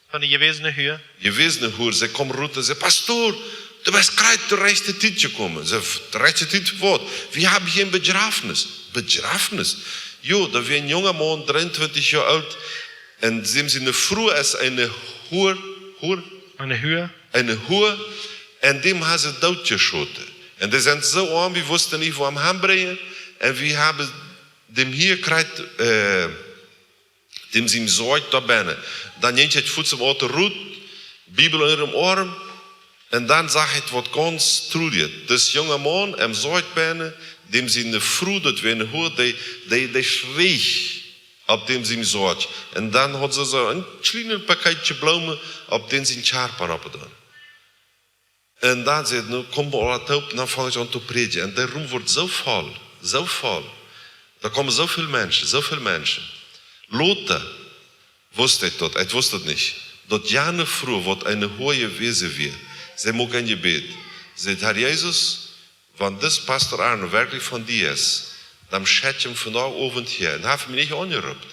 Von de jewasene Hura. Jewasene Hura. See kjeem rut un säd: "Pastor, du best krakjt de rajchte Tiet jekomen." See: "De rajchte Tiet fa waut?" "Wie haben hia een Bejrafnis." "Bejrafnis?" "Jo, doa wia een junga Maun, dreeuntwintich Joa oolt, un däm siene Fru es eene Hura, Hura, eene Hura, eene Hura, un däm haben see dootjeschoten. Un dee sent soo oam, wie wisten nich, wua am hanbrinjen. Un wie haben däm hia krakjt, äh, däm sien Soak doa bennen." Dan jinkj ekj fuaz em Auto rut, Bibel unjam Oarm, un dan sach ekj waut gaunz truarjet. Dis junga Maun em Soak bennen, däm siene Fru, daut wia eene Hura, dee, dee, dee schreech opp däm sien Soak. Un dan haud see soo een kjlienet Pakeetje Bloomen opp däm sien Kjarpa oppjedonen. Un dan säd: "Nu, kjemt aula toop," un dan funk ekj aun to prädjen. Un de Rum wort soo voll, soo voll. Doa kjeemen soo väl Menschen, soo väl Menschen. Lota wist ekj daut, ekj wist daut nich, daut jane Fru, waut eene Hura jewast wia, see muak een Jebäd. Säd: "Herr Jesus, wan dis Pastor Arno werkjlich von die es, dan schekj am vondoag Owent hia." Un haft mie nich aunjeroopt.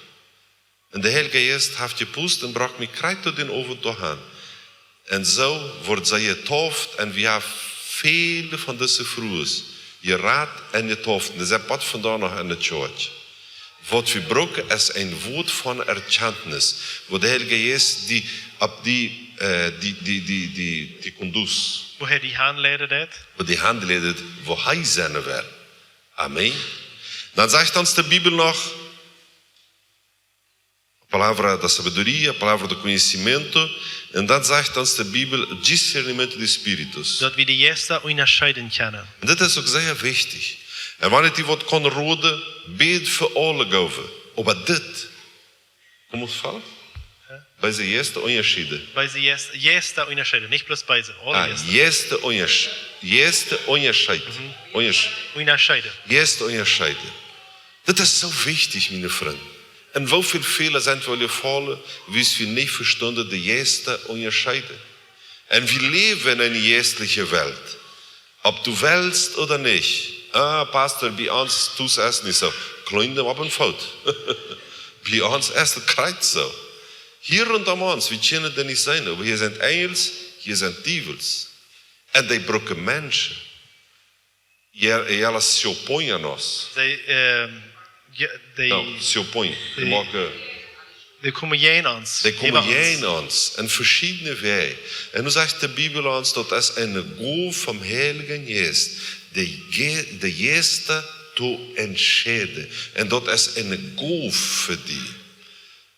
Un de Heilje Jeist haft jepust un brocht mie krakjt to dän Owent doahan. Un soo wort see jedeept un wie haben väle von dise Frues jerat un jedeept. Un dee sent bat vondoag noch enne Kjoakj. Waut wie brucken es een Wuat von Erkjantnis, wua de Heilje Jeist die opp die, äh, die, die, die, die, die conduce. Wua hee die hanleiden deit. Wua die hanleiden deit, wua hee sennen well. Amen. Dan sajcht ons de Bibel noch, palabra da sabedoria, palabra do conhecimento, un dan sajcht ons de Bibel, discernimento de espíritus. Daut wie de Jeista unjascheeden kjennen. Un dit es uk sea wichtich. Un wan ekj die waut kaun roden, bäd fa aule Goowen. Oba dit, como se fala? Beese Jeista Unjascheede. Beese Jeista, Jeista Unjascheede, nich bloos beese, aule Ah, Jeista. Jeista Unjascheede. Jeista Unjascheede. Unjasch- Unjascheede. Jeista Unjascheede. Daut es soo wichtich, miene Frind. En woo väl Fäla sent wie jefollen, wiels wie nich vestunden de Jeista Unjascheede. En wie läwen en eene jeistliche Welt. Auf du wellst ooda nich. Ah, Pastor, bie ons tus es nich soo. Klopp die opp dän Fuss. Bie ons es et krakjt soo. Hia rundom ons, wie kjennen dee nich seenen, oba hia sent Enjels, hia sent Diewels. En dee brucken Menschen. Hia, hia es Siopoñanos. Dee, ehm, ja, dee, No, Siopoña. Dee dee- moaken dee komen jäajen ons. Dee komen Äwa ons. jäajen ons en veschiedeene Wäaj. En nu sajcht de Bibel ons, daut es eene Gow vom Heiljen Jeist, de, Je- de Jeista to entscheiden. En daut es eene Gow fa die.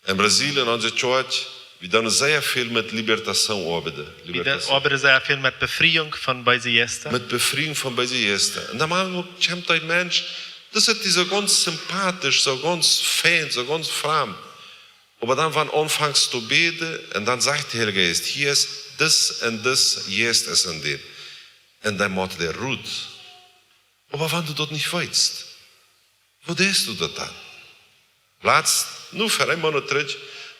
En Brasilien, onse Church, wie doonen sea väl met Libertación oabeiden. Wie doonen oabeiden sea väl met Befriejunk von beese Jeista. Met Befriejunk von beese Jeista. En dan mau kjemt een Mensch, daut es die soo gaunz sympathisch, soo gaunz fein, soo gaunz fromm. Oba dan, wan du aunfangst to bäden, en dan sajcht de Heilje Jeist: "Hia es dis en dis Jeist es en dän." En dan moakt dee rut. Oba wan du daut nich weetst, woo deist du daut dan? Latst, nu, ver een Moonat trigj,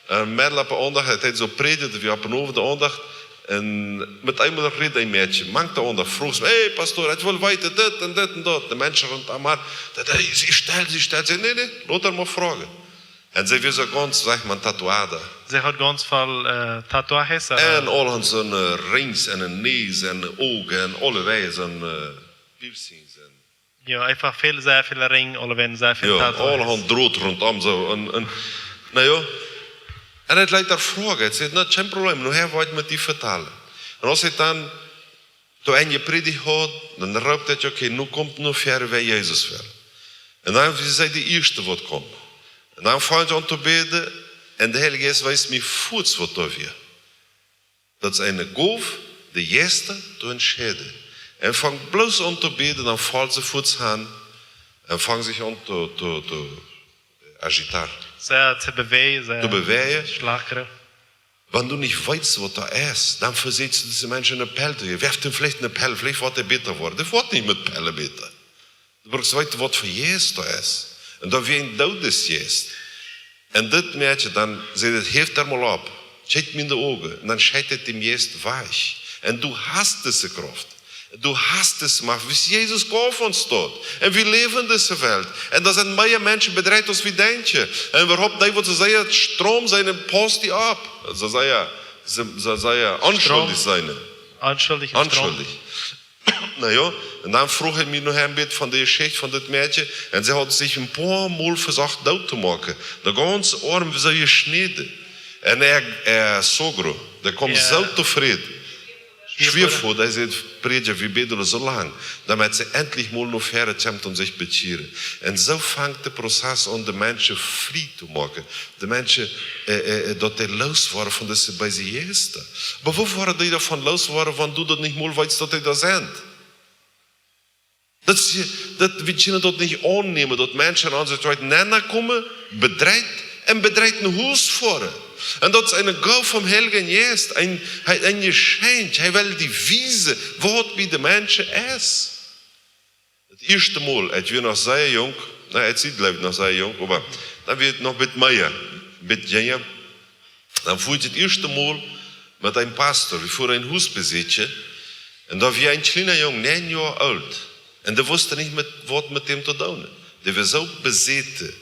een Mädel opp de Aundacht, et haud soo jeprädicht, wie opp een Owent de Aundacht, en met eemol rät een Mäakje, mank de Aundacht, fruach see: "Hey, Pastor, ekj well weeten dit en dit en daut." De Menschen rundom: "Daut, hey, sie stell, sie stell." See: "Nä, nä, lot ar mau froagen." En see wia soo gaunz, sajcht maun, tatuada. See haud gaunz väl, eh, Tatuajes, eh, En aul haud see, eh, Rings en de Näs en de Uagen en aule Wäaj soo, eh, Piercings en jo, eefach väl, sea väl Rinj, aule Wäaj sea väl Jo, Tatuajes. aule hauden Droot rundom soo. En, en, na jo. En et leet ar froagen. Et sajcht: "Na, kjeen Problem, nu woa ekj waut met die vetalen." En aus ekj dan to Enj jeprädicht haud, dan roopt et: "Okay, nu komt no ver, wäa Jesus well." En dan wia see de ieeschte, waut kjeem. En dan funk ekj aun to bäden, en de Heilje Jeist wees mie fuaz, waut doa wia. Daut es eene Gow, de Jeista to entscheiden. En funk bloos aun to bäden, dan foll see fuaz han en funk sikj aun to, to, to agitar. Sea to bewäajen, sea To bewäajen. schlakren. Wan du nich weetst, waut doa es, dan vesieekjst du dise Menschen eene Pell to jäwen. Wäa haft dän veleicht eene Pell? Veleicht woat dee bäta woaren. Dee woat nich met Pellen bäta. Du brukst weeten, waut fa Jeist doa es. En daut wia een Doodesjeist. En dit Mäakje dan, see, daut: "Häw ar mau opp. Kjikj mie en de Uagen." En dan schekjt et dän Jeist wajch. En du hast dise Krauft. Du hast dise Macht. Wiels Jesus jeef ons daut. En wie läwen en dise Welt. En doa sent mea Menschen bedreit, aus wie denkjen. En wie haben dee, waut soo sea strom sent, en paust die opp. Soo sea, soo, soo sea onschuldig sent. Onschuldig. Im Strom. Onschuldig. Na jo, en dan fruach hee mie noch een bät von de Jeschicht von dit Mäakje. En see haud sikj een poa Mol vesocht doot to moaken. De gaunze Oarm wia soo jeschnäden. En äa, äa sogro, dee kjeem Jo. soo tofräd. Schwiavoda, dee säd: "Prädja, wie bäden soo lang, doamet see entlich mol no väaren kjemt un sikj bekjieren." En soo fangt de Prozess aun, de Menschen frie to moaken. De Menschen, eh, eh, daut dee loos woaren von dise beese Jeista. Oba woo woaren dee doavon loos woaren, wan du daut nich mol weetst, daut dee doa sent? Daut es, daut, wie kjennen daut nich aunnämen, daut Menschen aun sikj wajch nenn komen, bedreit, en bedreit no Hus foaren. En daut es eene Gow vom Heiljen Jeist, een, hee, een Jeschenkj. Hee well die wiesen, waut bie de Menschen es. Daut ieeschte Mol, ekj wia noch sea junk, na, ekj sie, jleew ekj, noch sea junk, oba dan wia et noch een bät mea, een bät jinja. Dan fua ekj daut ieeschte Mol met een Pastor, wie fuaren een Hus besieekjen. En doa wia een kjliena Jung, näajen Joa oolt. En dee wist nich, met, waut met däm to doonen. Dee wia soo besäten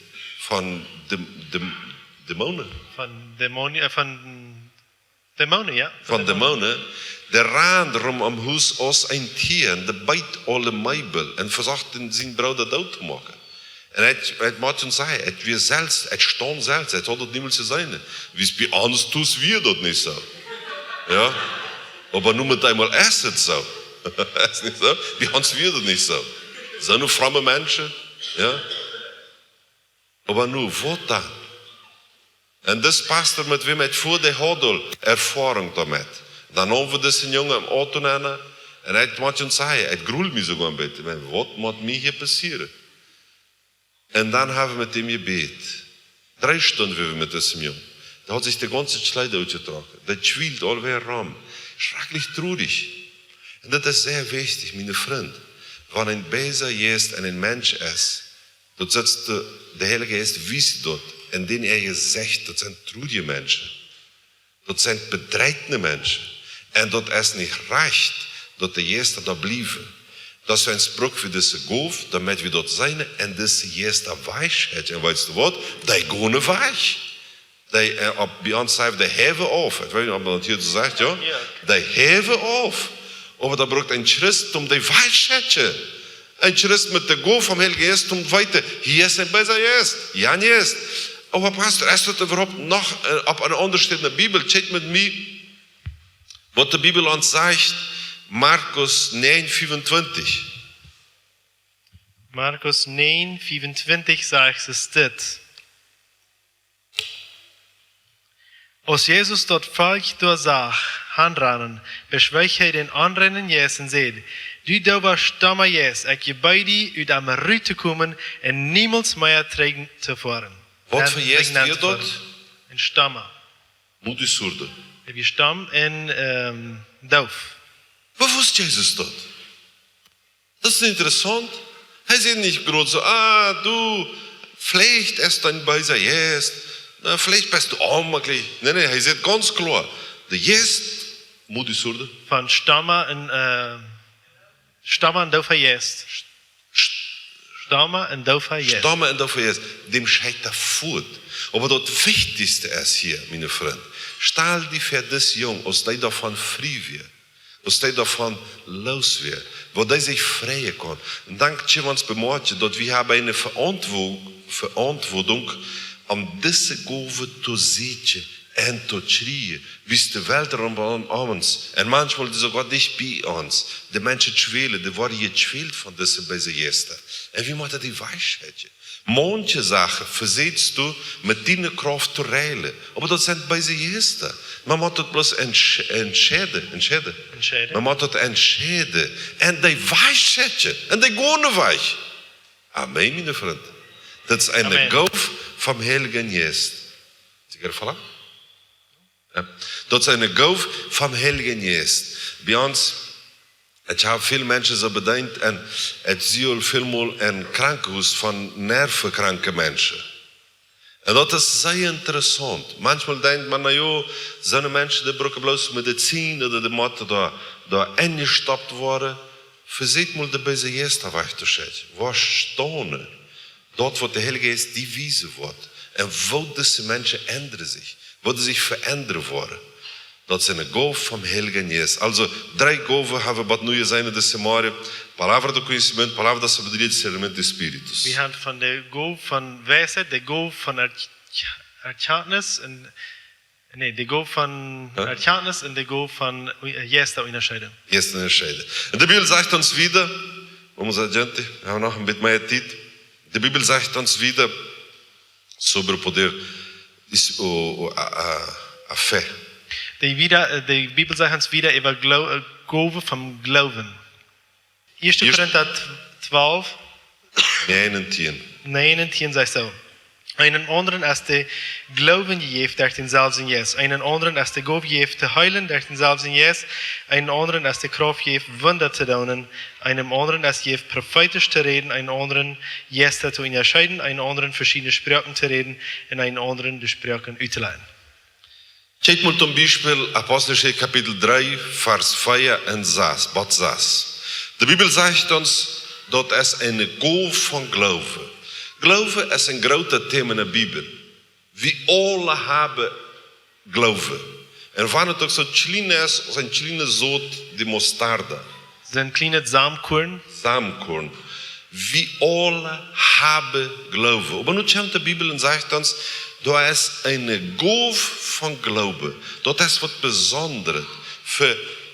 von de, de, Dämonen. Von Dämonen, eh, von Dämonen, jo. Von Dämonen. Dee rand rom om Hus aus een Tia, dee beet aule Meebel en vesocht, sienen Brooda doot to moaken. En hee, hee mott ons sajen, hee wia selfst, hee stunt selfst, hee haud daut niemols jeseenen. Wiels bie ons tus wia daut nich soo. Jo? Oba nu met eemol es et soo. Es nich soo? Bie ons wia daut nich soo. Soone fromme Menschen. Jo? Oba nu, waut dan? En dis Pastor, met wäm ekj fua, dee haud aul Erfoarunk doamet. Dan hauden wie disen Jungen em Auto nenn, en hee mott ons sajen, hee gruld mie soogoa een bät. Ekj meen, waut mott mie hia passieren? En dan haben wie met am jebät. Dree Stunden wieren wie met disen Jung. Dee haud sikj de gaunze Kjleeda utjetrocken. Dee kjwield aul wada rom. Schrakjlich truarich. Un daut es sea wichtich, miene Frind. Wan een beesa Jeist en een Mensch es, daut sitst de, de Heilje Jeist wiest daut. Un dän äa Jesecht, daut sent truarje Menschen. Daut sent bedreide Menschen. Un daut es nich rajcht, daut de Jeista doa bliewen. Daut es een Spruch fa dise Gow, doamet wie daut seenen un dise Jeista wajchschekjen. Un weetst du waut? Dee gonen wajch. Dee, äh, opp, bie ons sajcht, dee häwen auf. Ekj weet nich, auf maun daut hia soo sajcht, jo? Jo. Dee häwen auf. Oba daut brukt een Christ, om dee wajchschekjen. Een Christ met de Gow vom Heiljen Jeist, om weeten, hia es een beesa Jeist. Jo, nich. Oba Pastor, es daut äwahaupt noch, äh, opp eene aundre Städ en de Bibel? Kjikj met mie, waut de Bibel ons sajcht. Markus näajen, fiefuntwintich. Markus näajen, fiefuntwintich sajcht et dit. Aus Jesus daut Volkj doa sach, hanrannen, beschweech hee dän onreinen Jeist un säd: "Du doowa stomma Jeist, ekj jebäd die, ut am rut to komen un niemols mea trigj to foaren." Waut fa Jeist wia daut? Een stomma. Mudo y surdo. Dee wia stomm un, ähm, doof. Woo wist Jesus daut? Daut es interessaunt. Hee säd nich krakjt soo: "Ah, du, veleicht best du een beesa Jeist. Na, veleicht best du onjemakjlich." Nä, nä, hee sajcht gaunz kloa: "De Jeist, mudo y surdo." Von stomma un, äh, stomma un doofa Jeist. Stomma un doofa Jeist. Stomma un doofa Jeist. Däm schekjt hee fuat. Oba daut Wichtichste es hia, miene Frind. Stal die väa disen Jung, aus dee doavon frie wia. Aus dee doavon loos wia, woo dee sikj freien kaun. Un dan kjenn wie ons bemoakjen, daut wie haben eene Veauntwo-, Veauntwuadunk, om dise Gow to sieekjen un to kjrieen, wiels de Welt rom ons, un maunchmol es soogoa dicht bie ons, de Menschen kjwälen, dee woaren jekjwält von dise beese Jeista. Un wie motten dee wajchschekjen. Maunche Sachen vesieekjst du met diene Krauft to heilen. Oba daut sent beese Jeista. Maun mott daut bloos entsch-, entscheiden, entscheiden. Entscheiden. Maun mott daut entscheiden. Un dee wajchschekjen. Un dee gonen wajch. Amen, miene Frind. Daut es eene Gow vom Heiljen Jeist. Amen. Secha vola? Jo. Daut es eene Gow vom Heiljen Jeist. Bie ons, ekj hab väl Menschen soo bedeent un ekj sie aul välmol em Krankenhus von nervenkranke Menschen. Un daut es sea interessaunt. Maunchmol denkjt maun, na jo, soone Menschen, dee brucken bloos Medizin ooda dee motten doa, doa enjestoppt woaren. Vesieekj mol de beese Jeista wajch to schekjen. Woascht staunen. Daut waut de Heilje Jeist die wiesen woat. Un woo dise Menschen endren sikj. Woo dee sikj veendren woaren. Daut es eene Gow vom Heiljen Jeist. Aulsoo, dree Gowen haben wie bat nu jeseenen dise Morjen. Palabra do conhecimento, palabra da sabedoria, discernimento de espíritus. Wie haben von de Gow von Weisheit, de Gow von Erk-, Erkenntnis un, nä, de Gow von Erkenntnis un de Gow von, äh, Jeista unjascheiden. Jeista unjascheiden. Un de Bibel sajcht ons wieda, vamos adiante, wie haben noch een bät mea Tiet. De Bibel sajcht ons wieda, sobre o poder, is, o, o, a, a, a fe. De wieda, äh, de Bibel sajcht ons wieda äwa Glo-, äh, Gowen vom Gloowen. Ieeschte Ieescht- Korinta twalf. Näajen un tieen. Näajen un tieen sajcht soo: Eenen aundren es de Gloowen jejäft derch dänselwjen Jeist. Eenen aundren es de Gow jejäft to heelen derch dänselwjen Jeist. Eenen aundren es de Krauft jejäft Wunda to doonen. Eenen aundren es jejäft profeetisch to räden. Eenen aundren Jeista to unjascheiden. Eenen aundren veschiedne Sproaken to räden. Un eenen aundren de Sproaken uttoläajen. Kjikj mol toom Biespel Aposteljeschicht Kapitel dree, Varsch vea un sas, bat sas. De Bibel sajcht ons, daut es eene Gow von Gloowen. Gloowen es een groota Thema en de Bibel. Wie aule haben Gloowen. Un wan et uk soo kjlien es, aus een kjliene Sot de mostarda. Soo een kjlienet Samenkorn. Samenkorn. Wie aule haben Gloowen. Oba nu kjemt de Bibel un sajcht ons, doa es eene Gow von Gloowen. Daut es waut Besondret fa,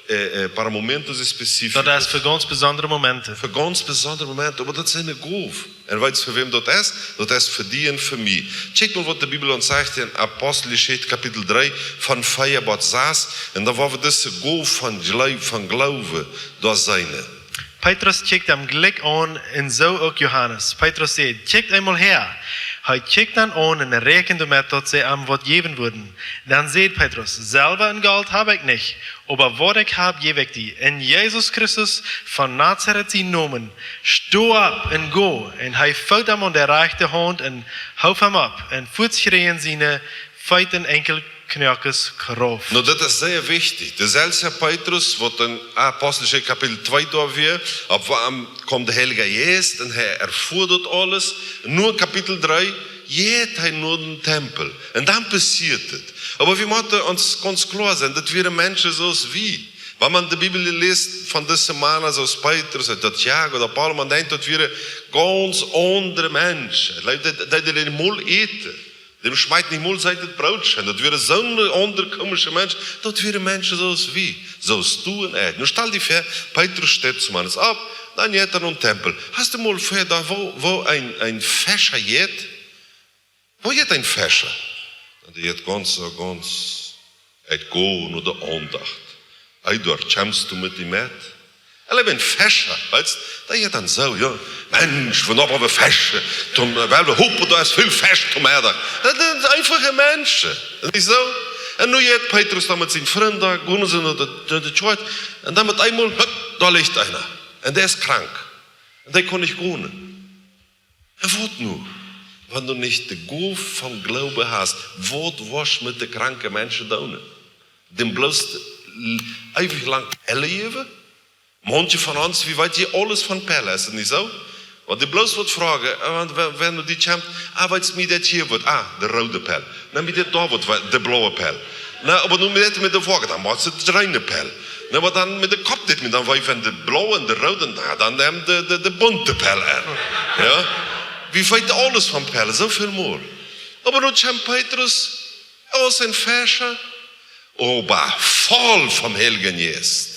äh, äh, para momentos específicos. Daut es fa gaunz besondre Momenten. Fa gaunz besondre Momenten, oba daut es eene Gow. Un weetst fa wäm daut es? Daut es fa die un fa mie. Kjikj mol waut de Bibel ons sajcht en Aposteljeschicht Kapitel dree von vea bat sas. Un dan woa wie dise Gow von Gloo-, von Gloowen doa seenen. Petrus kjikjt am jlikj aun un soo uk Johanes. Petrus säd: "Kjikjt eemol häa, Hee kjikjt an un räakjend doamet, daut see am waut jäwen wudden. Dan säd Petrus: Selwa un Golt hab ekj nich, oba waut ekj hab, jäw ekj die. En Jesus Christus von Nazaret sienen Nomen, sto opp un go. Un hee foot am aun de rajchte Haunt un hoof am opp. Un fuats kjrieejen siene Feet enkel Knoakes Krauft. Nu, daut es sea wichtich. Deselwje Petrus, waut en Aposteljeschicht Kapitel twee doa wia, opp am kjeem de Heilje Jeist un hee erfoa daut aules. Nu Kapitel dree, jeit hee no dän Tempel. Un dan passieet et. Oba wie motten ons gaunz kloa sennen, daut wieren Menschen soo aus wie. Wan eena de Bibel läst von dise Mana, soo aus Petrus, daut Jakob ooda Paulus, eena denkjt, daut wieren gaunz aundre Menschen. Dee, dee, dee, dee mol äten. Däm schmakjt nich mol seet daut Broot scheen. Daut wieren soone aundre komische Menschen. Daut wieren Menschen soo aus wie. Soo aus du un ekj. Nu stal die väa, Petrus steit zemorjes opp, dan jeit hee nom Tempel. Hast du mol vejedocht, woo, woo een, een Fescha jeit? Woo jeit een Fescha? Un dee jeit gaunz, gaunz, ekj go no de Aundacht. Ey, doa kjemst du met die met? Hee es een Fescha, weetst? Dee jeit dan soo, jo. Mensch, wie haben Fescha. Tom, äh, well wie hopen, doa es väl Fesch tom Meddach. Daut sent eenfache Menschen. Nich soo? Un nu jeit Petrus dan met siene Frind, gonen see no de, no de Kjoakj. Un dan met eemol, hup, doa licht eena. Un dee es krank. Un dee kaun nich gonen. Un waut nu? Wan du nich de Gow vom Gloowen hast, waut woascht du met de kranke Menschen doonen? Dän bloos l-, eewich lang Pellen jäwen? Manche von ons, wie weeten aules von Pellen, es daut nich soo? Wan dee bloos waut froagen, äh, wan, wan, wan dee kjemt, ah, weetst du, mie deit hia waut, ah, de roode Pell. Na, mie deit doa waut, wa-, de blaue Pell. Na, oba nu met, met de Woagen, dan mott et de reine Pell. Na, oba dan met de Kopp dit, met dan wee von de blaue un de roode, na, dan nemm de, de, de bunte Pell aun. Jo? Wie weeten aules von Pellen, soo väl mol. Oba nu kjemt Petrus, aus een Fescha, oba voll vom Heiljen Jeist.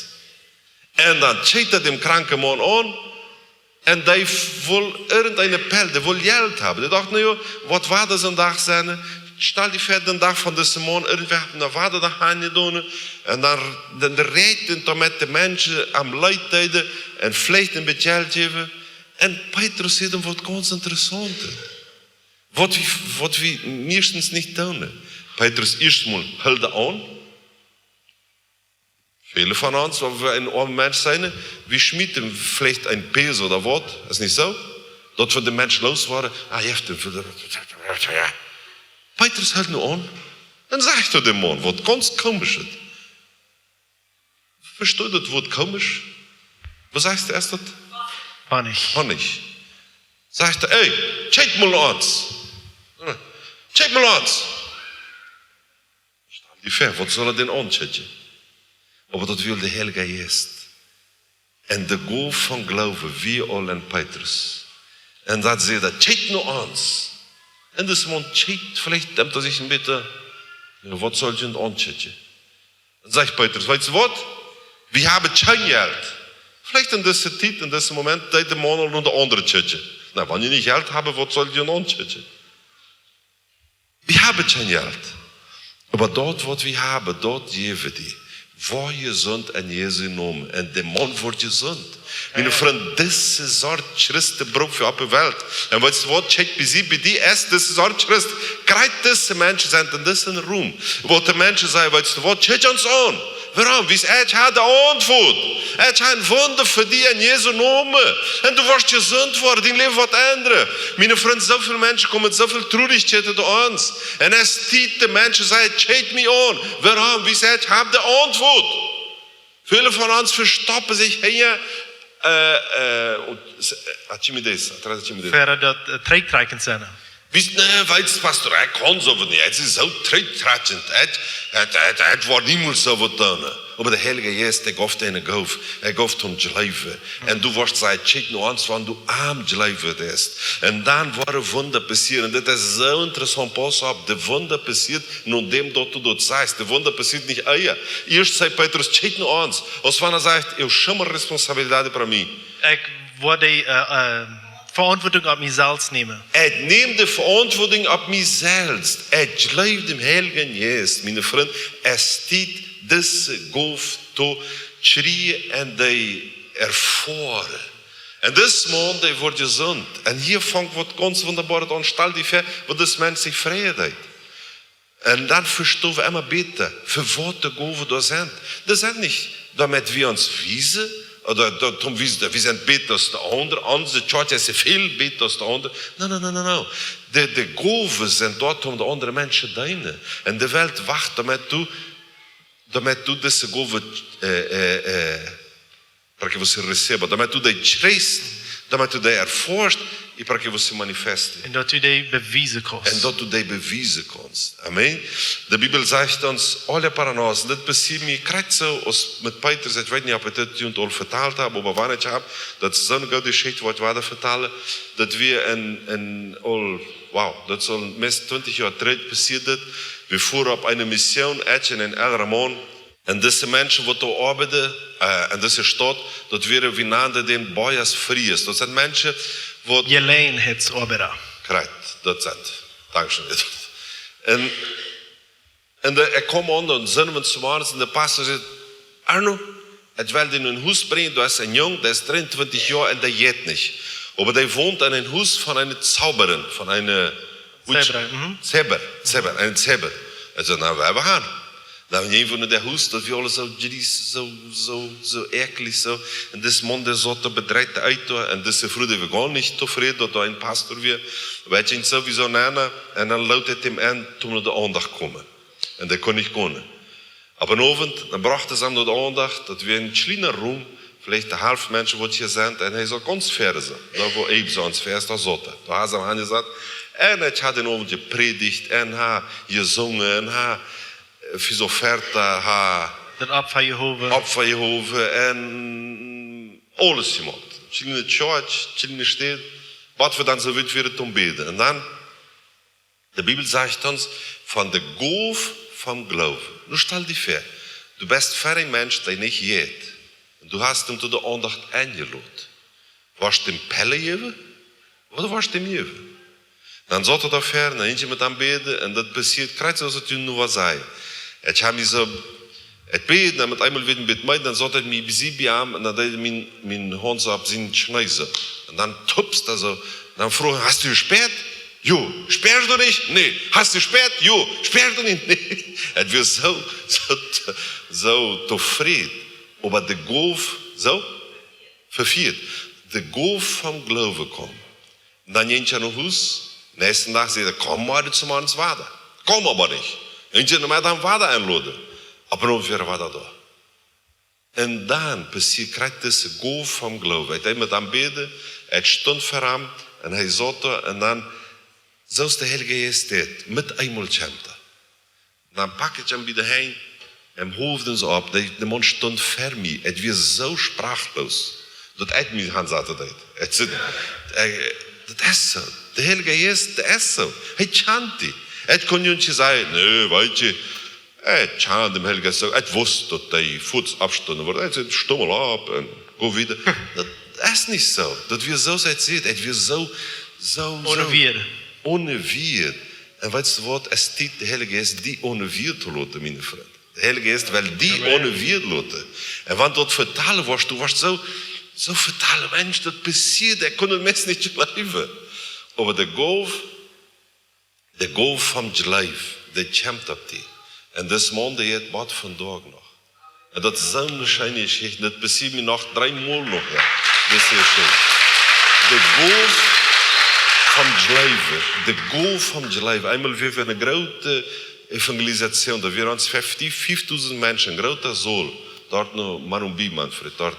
Un dan kjikjt hee dän kranken Maun aun, un dee wull irjent eene Pell, dee wull Jelt haben. Dee docht, na jo, waut woat daut een Dach sennen? Stal die väa, dän Dach von disen Maun, irjentwäa haft am waut doa aunjedonen. Un dan, dan räakjt hee doamet, de Menschen am leet deeden un veleicht een bät Jelt jäwen. Un Petrus sajcht am waut gaunz Interessauntet. Waut wie, waut wie meistens nich doonen. Petrus ieescht mol helt hee aun. Väle von ons, wan wie een oama Mensch seenen, wie schmieten veleicht een Peso ooda waut, es nich soo? Daut wie dän Mensch loswoaren, ah, jeft am, jo. Petrus helt nu aun. Dan sajcht hee däm Maun waut gaunz Komisches. Vesteist du daut Wuat komisch? Waut sajchst du ieescht daut? Funny. Funny. Sajcht hee, ey, kjikj mol no ons. Kjikj mol no ons. Stal die väa, waut saul hee dän aunkjikjen? Oba daut wia de Heilje Jeist. Un de Gow vom Gloowen wia aul en Petrus. Un dan säd hee, kjikj no ons. Un dis Maun kjikjt, veleicht denkjt hee sikj een bät, jo, waut saul ekj dän aunkjikjen? Dan sajcht Petrus, weetst du waut? Wie haben kjeen Jelt. Veleicht en dise Tiet, en disen Moment, deed de Maun aul no de aundre kjikjen. Na, wan jie nich Jelt haben, waut saul ekj dän aunkjikjen? Wie haben kjeen Jelt. Oba daut, waut wie haben, daut jäwen wie die. Woa jesunt en Jesu Nomen. Un de Maun woat jesunt. Miene Frind, dise Sort Christen bruck wie opp de Welt. Un weetst du waut, kjikj, bie die, bie die es dise Sort Christ. Krakjt dise Menschen sent en disen Rum. Waut de Menschen sajen, weetst du waut, kjikj ons aun. Wuarom? Wiels ekj hab de Auntwuat. Ekj hab een Wunda fa die en Jesu Nomen. Un du woascht jesunt woaren, dien Läwen woat endren. Miene Frind, soo väl Menschen komen met soo väl Trurichkjeit no ons. Un et es Tiet, de Menschen sajen, kjikj mie aun. Wuarom? Wiels ekj hab de Auntwuat. Väle von ons vestoppen sikj hinja, äh, äh, un s-, äh, Archimedes, atrás de Archimedes. Väa daut, äh, trigjtrakjen sennen. Wiels, nä, weetst, Pastor, ekj kaun soo nich. Et es soo trigjtrakjent. Et, et, et, et woat niemols soo waut doonen. Oba de Heilje Jeist, dee jeef die eene Gow. Hee jeef die een Jleewen. Un du woascht sajen, kjikj no ons, wan du aun Jleewen best. Un dan woaren Wunda passieren. Daut es soo interessaunt, pauss opp. De Wunda passieet, no däm daut du daut sajchst. De Wunda passieet nich ea. Ieescht säd Petrus, kjikj no ons. Aus wan hee sajcht, ekj hab kjeene responsabilidad para mie. Ekj woa de, äh, äh, Verantwortung opp mie selfst nämen. Ekj nemm de Verantwortung opp mie selfst. Ekj jleew däm Heiljen Jeist, miene Frind, et es Tiet, dise Gow to kjrieen un dee erfoaren. Un dis Maun, dee wort jesunt. Un hia fangt waut gaunz wundaboaret aun. Stal die väa, woo dis Mensch sikj freien deed. Un dan vestonen wie emma bäta, fa waut de Gowen doa sent. Dee sent nich, doamet wie ons wiesen, ooda daut, om wie, wie sent bäta aus de aundre, onse Kjoakj es väl bäta aus de aundre. No, no, no, no, no. De, de Gowen sent doa, om de aundre Menschen to deenen. Un de Welt wacht, doamet du, doamet du dise Gowen, äh, äh, äh, para que você receba, doamet du dee kjrichst, doamet du dee erfoascht, y para que você manifeste. Un daut du dee bewiesen kaust. Un daut du dee bewiesen kaust. Amen. De Bibel sajcht ons, aule para nos, un dit passieed mie krakjt soo aus met Petrus, ekj weet nich, auf ekj dit junt aul vetalt hab, oba wan ekj hab, daut es soone goode Jeschicht, waut ekj wada vetal, daut wie en, en aul, wow, daut es aul meist twintich Joa trigj passieet, daut wie fuaren opp eene Mission, ekj un een elra Maun, un dise Menschen, waut doa oabeiden, äh, en dise Staut, daut wieren, wie nanden dee boyas frios. Daut sent Menschen, waut Jeläajenheitsoabeida. Krakjt, daut sent. Dankscheen. Un, un de, ekj kjeem aun, dan sent wie zemorjes un de Pastor sajcht: "Arno, ekj well die en een Hus brinjen, doa es een Jung, dee es dreeuntwintich Joa un dee jeit nich. Oba dee wont en een Hus von eene Zauberin, von eene Witch." Zebra, mhm. Zebra, Zebra, een Zebra. Ekj säd: "Na, wie haben han." Dan wan wie no daut Hus, daut wia aules soo jries, soo, soo, soo äakjlich, soo. Un dis Maun, dee saut doa bedreit doa, un dise Fru, dee wia gaunz nich tofräd, daut doa een Pastor wia. Weet jie, sowieso, nä, nä. Un dan lood ekj am en, toom no de Aundacht komen. Un dee kunn nich komen. Opp een Owent, dan brochten see am no de Aundacht, daut wia een kjliena Rum, veleicht de Halft Menschen, waut hia sent, un hee saut gaunz ver soo, doa wua Abe sonst ver es, doa saut hee. Doa hauden see am hanjesat, un hee haud dän Owent jeprädicht, un haud jesungen, un haud, äh, Fisoferta, haud Daut Opfa jehowen. Opfa jehowen, un aules jemoakt. Kjliene Kjoakj, kjliene Städ, waut wie dan soo wiet wieren toom bäden. Un dan De Bibel sajcht ons von de Gow vom Gloowen. Nu stal die väa, du best ver een Mensch, dee nich jeit. Un du hast am to de Aundacht enjelot. Woascht du am Pellen jäwen? Ooda woascht du am jäwen? Dan saut hee doa väa, dan jinkj ekj met am bäden, un daut passieed krakjt soo aus ekj nu wada säd. Ekj hab mie soo Ekj bäd, un met eemol wort ekj een bät meed, dan saut ekj mie bie, bie am, un dan deed ekj mien, mien Haunt soo opp sien Kjnee soo. Un dan tupst hee soo. Dan fruach ekj: "Hast du jespäat?" "Jo." "Späascht du nich?" "Nä." "Hast du jespäat?" "Jo." "Späascht du nich?" "Nä." Ekj wia soo, soo, soo tofräd. Oba de Gow, soo, vefieet. De Gow vom Gloowen kjeem. Dan jinkj hee no Hus. Näakjsten Dach säd hee: "Komm morjen zemorjes wada." Kjeem oba nich. Jinkj hee no Meddach wada enloden. Opp eemol wia hee wada doa. Un dan passieed krakjt dise Gow vom Gloowen. Ekj deed met am bäden, ekj stunt ver am, un hee saut doa, un dan, soo aus de Heilje Jeist deed, met eemol kjeem hee. Dan pak ekj am bie de Henj un hoof am soo opp. De, de Maun stunt ver mie. Ekj wia soo sprachlos, daut ekj mie hansaten deed. Ekj säd, ekj, daut es soo. De Heilje Jeist, daut es soo. Hee kjant die. Ekj kunn nich sajen: "Nä, weet jie, ekj kjan dän Heiljen Jeist soo. Ekj wist, daut hee fuaz oppstunden wudd." Ekj säd: "Sto mol opp un go wieda." Daut es nich soo. Daut wia soo, aus hee säd. Ekj wia soo, soo, soo One Wieed. One Wieed. Un weetst du waut, es Tiet, de Heilje Jeist die one Wieed to loten, miene Frind. De Heilje Jeist well die Amen. One Wieed loten. Un wan du daut vetalen wurscht, du wurscht soo, soo vetalen: "Mensch, daut passieed, ekj kunn daut meist nich jleewen." Oba de Gow, de Gow vom Jleew, dee kjemt opp die. Un dis Maun, dee jeit bat vondoag noch. Un daut es soone scheene Jeschicht. Daut passieed mie noch dree Mol noch, jo. Daut es sea scheen. De Gow vom Jleewen. De Gow vom Jleewen. Eemol wia wie eene groote Evangelisation. Doa wieren ons fieftich, fiefdusent Menschen, een groota Saul. Doa no Marumbi, Manfred, doa.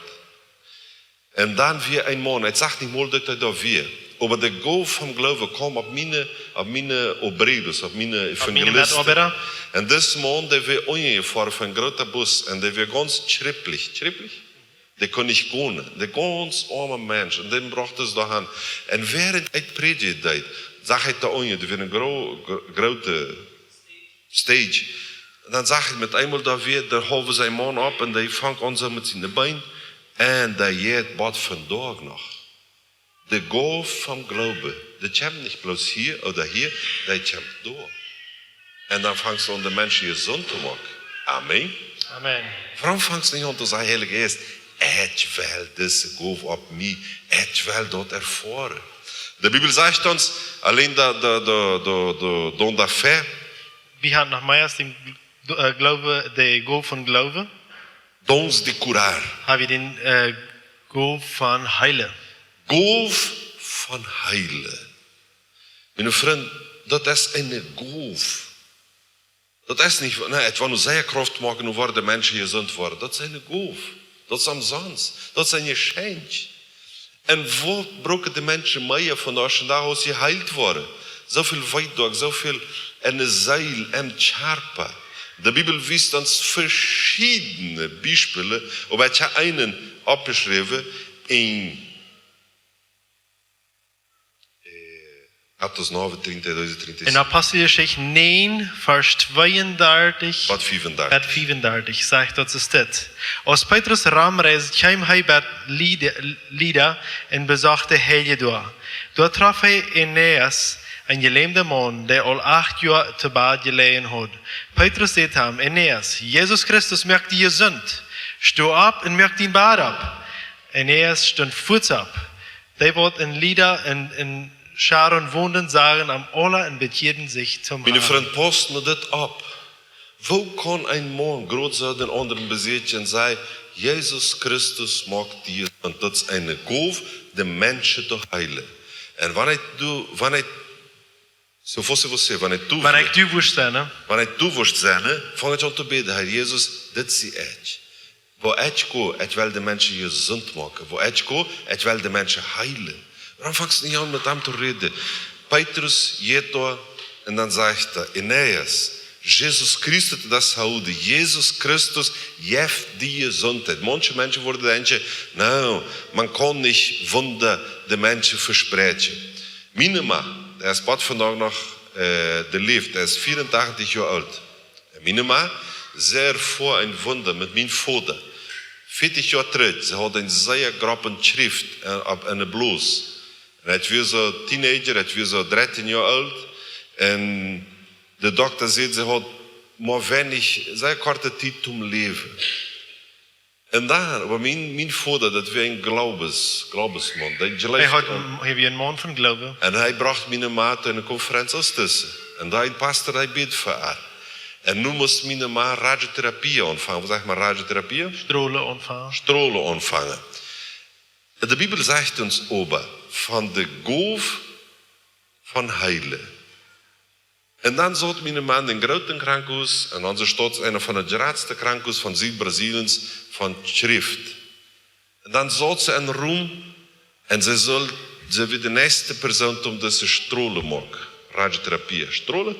Un dan wia een Maun, ekj sach nich mol, daut hee doa wia. Oba de Gow vom Gloowen kjeem opp miene, opp miene Obreros, opp miene Evangelisten. Metoabeida. Un dis Maun, dee wia unjajefoaren von een groota Bus. Un dee wia gaunz kjripplich. Kjripplich? Dee kunn nich gonen. Dee gaunz oama Mensch. Un dän brochten see doa han. Un wäarent ekj prädjen deed, sach ekj doa unja, doa wia eene gro-, gro-, groote stage. Un dan sach ekj met eemol doa wia, doa hoof see een Maun opp un dee funk aun soo met siene Been. Un dee jeit bat vondoag noch. De Gow vom Gloowen, dee kjemt nich bloos hia ooda hia, dee kjemt doa. Un dan fangst du aun, de Menschen jesunt to moaken. Amen. Amen. Wuarom fangst du nich aun to sajen: "Heilja Jeist, Ekj well dise Gow opp mie, ekj well daut erfoaren. De Bibel sajcht ons, auleen de, de, de, de, de don da fe, Wie haben noch mehr als den Gl-, äh, Glaube, die Gow von Glaube. Dons de curar. Haben wir den, äh, Gow von Heile. Gow von Heile. Miene Frind, daut es eene Gow. Daut es nich, na, et woat nu sea Krauft moaken, nu woaren de Menschen jesunt woaren. Daut es eene Gow. Daut es omsonst. Daut es een Jeschenkj. Un waut brucken de Menschen mea von daut, aus jeheelt woaren? Soo väl Weedoag, soo väl en de Seel, em Kjarpa. De Bibel wiest ons veschiedne Biespelen, oba ekj hab eenen oppjeschräwen en, äh, Apostel negen, drieunddressig, drieunddressig. In Aposteljeschicht negen, Varsch tweeundartich bat fiefundartich. Bat fiefundartich, sajcht daut es dit. Aus Petrus romreisd, kjeem hee bat Lida, Lida un besocht de Heilje doa. Doa troff hee Aeneas, een jelämda Maun, dee aul acht Joa to Bad jeläajen haud. Petrus säd am: "Aeneas, Jesus Christus moakt die jesunt. Sto opp un moak dien Bad opp." Aeneas stunt fuaz opp. Dee waut en Lida un en Sharon wonden, sagen am aula un bekjieeden sikj toom Harn. Miene Frind, pausst nu dit opp. Woo kaun een Maun groot sennen, dän aundren besieekjen un sajen: "Jesus Christus moakt die jesunt." Daut es eene Gow, de Menschen to heelen. Un wan ekj du, wan ekj, soo aus ekj wia, wan ekj du, Wan ekj du wurscht sennen, ne? Wan ekj du wurscht sennen, ne, fang ekj aun to bäden: "Herr Jesus, dit sie ekj. Wua ekj go, ekj well de Menschen jesunt moaken. Wua ekj go, ekj well de Menschen heelen." Dan fangst du aun met am to räden. Petrus jeit doa un dan sajcht hee: "Aeneas, Jesus Christus, daut es hee, Jesus Christus jeft die Jesuntheit." Manche Menschen wudden denkjen: "Na, maun kaun nich Wunda de Menschen vespräakjen." Miene Ma, dee es bat vondoag noch, äh, dee läft, dee es vieruntachentich Joa oolt. Un miene Ma, see erfoa een Wunda met mienen Voda. Vieetich Joa trigj, see haud eene sea grobe Schrift, äh, opp eene Blus. Un ekj wia soo Teenager, ekj wia soo dartieen Joa oolt. Un de Dokta säd, see haud mau weinich, sea korte Tiet toom läwen. Un dan, oba mien, mien Voda, daut wia een Glaubens-, Glaubensmaun. Dee jleeft Hee haud aun een, hee wia een Maun von Gloowen. Un hee brocht miene Ma to eene Konferenz aus dise. Un doa een Pastor, hee bäd fa äa. Un nu must miene Ma Radiotherapie aunfangen. Waut sajcht maun, Radiotherapie? Strolen aunfangen. Strolen aunfangen. De Bibel sajcht ons oba von de Gow von heelen. Un dan saut miene Ma en een grootet Krankenhus, un onse Staut es eent von de jratste Krankenhus von Sied-Brasiliens, von Schrift. Un dan saut see em Rum, un see sull, see wia de näakjste Persoon, om dise Strolen moaken, Radiotherapie, Strolen?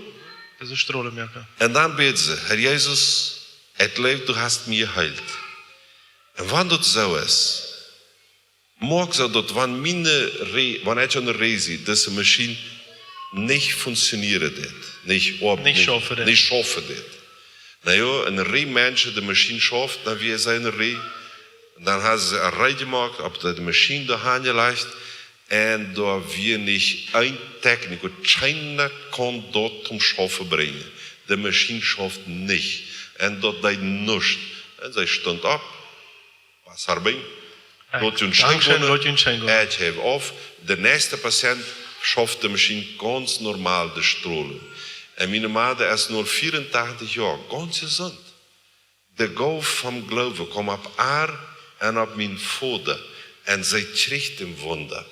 Dise Strolen moaken. Un dan bäd see: "Herr Jesus, ekj jleew, du hast mie jeheelt. Un wan daut soo es, moak soo daut wan miene Re-, wan ekj aun de Ree sie, dise Maschien nich funktionieren deit, nich opp-, Nich nich, schaufen deit. nich schaufen deit." Na jo, een Ree Menschen, de Maschien schauft, dan wia see een Ree. Un dan hauden see eene Ree jemoakt, opp de Maschien doa aunjelajcht. Un doa wia nich een Techniker, kjeena kunn daut toom Schaufen brinjen. De Maschien schauft nich. Un daut deed nuscht. Un see stunt opp. Pastor Bing, Ey, lot junt scheen gonen. Lot junt scheen gonen. Ekj hab auf. De näakjste Patient schauft de Maschien gaunz normal, de Strolen. Un miene Ma es nu vieruntachentich Joa, gaunz jesunt. De Gow vom Gloowen kjeem opp äa un opp mienen Voda. Un see kjrieech een Wunda.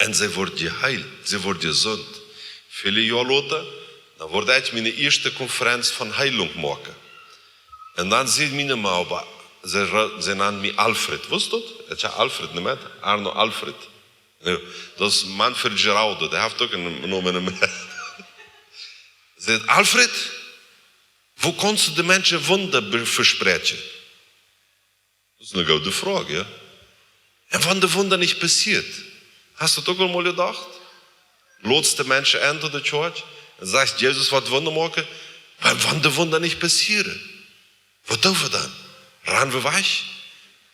Un see wort jeheelt, see wort jesunt. Väle Joa lota, dan wull ekj miene ieeschte Konferenz von Heilunk moaken. Un dan säd miene Ma, oba see, see nand mie Alfred. Wist daut? Ekj säd Alfred, nich met? Arno Alfred. Jo, daut es Manfred Giraudo, dee haft uk eenen Nomen. See säd: "Alfred, woo kaust du de Menschen Wunda be-, vespräakjen?" Daut es eene goode Froag, jo. Un wan de Wunda nich passieet, hast du daut uk aul mol jedocht? Lotst de Menschen en to de Church un sajchst: "Jesus woat Wunda moaken." Oba wan de Wunda nich passieren, waut doo wie dan? Rannen wie wajch?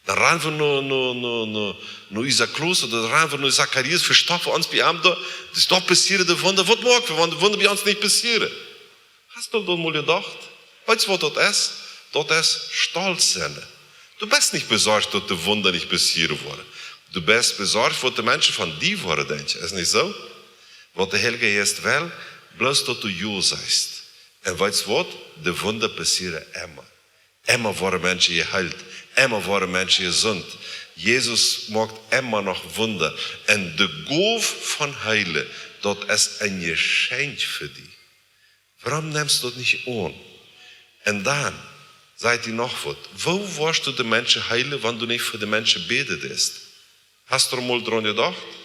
Dan rannen wie no, no, no, no, no Isa Kloos, ooda rannen wie no Zacharias, vestoppen wie ons bie am doa. Daut doa passieren de Wunda. Waut moak wie, wan de Wunda bie ons nich passieren? Hast du daut mol jedocht? Weetst waut daut es? Daut es stolt sennen. Du best nich besorcht, daut de Wunda nich passieren woaren. Du best besorcht, waut de Menschen von die woaren denkjen. Es nich soo? Waut de Heilje Jeist well, bloos daut du jo sajchst. Un weetst waut? De Wunda passieren emma. Emma woaren Menschen jeheelt. Emma woaren Menschen jesunt. Jesus moakt emma noch Wunda. Un de Gow von heelen, daut es een Jeschenkj fa die. Wuarom nemst du daut nich aun? Un dan sajcht hee noch waut. Woo woascht du de Menschen heelen, wan du nich fa de Menschen bäden deist? Hast du mol doaraun jedocht?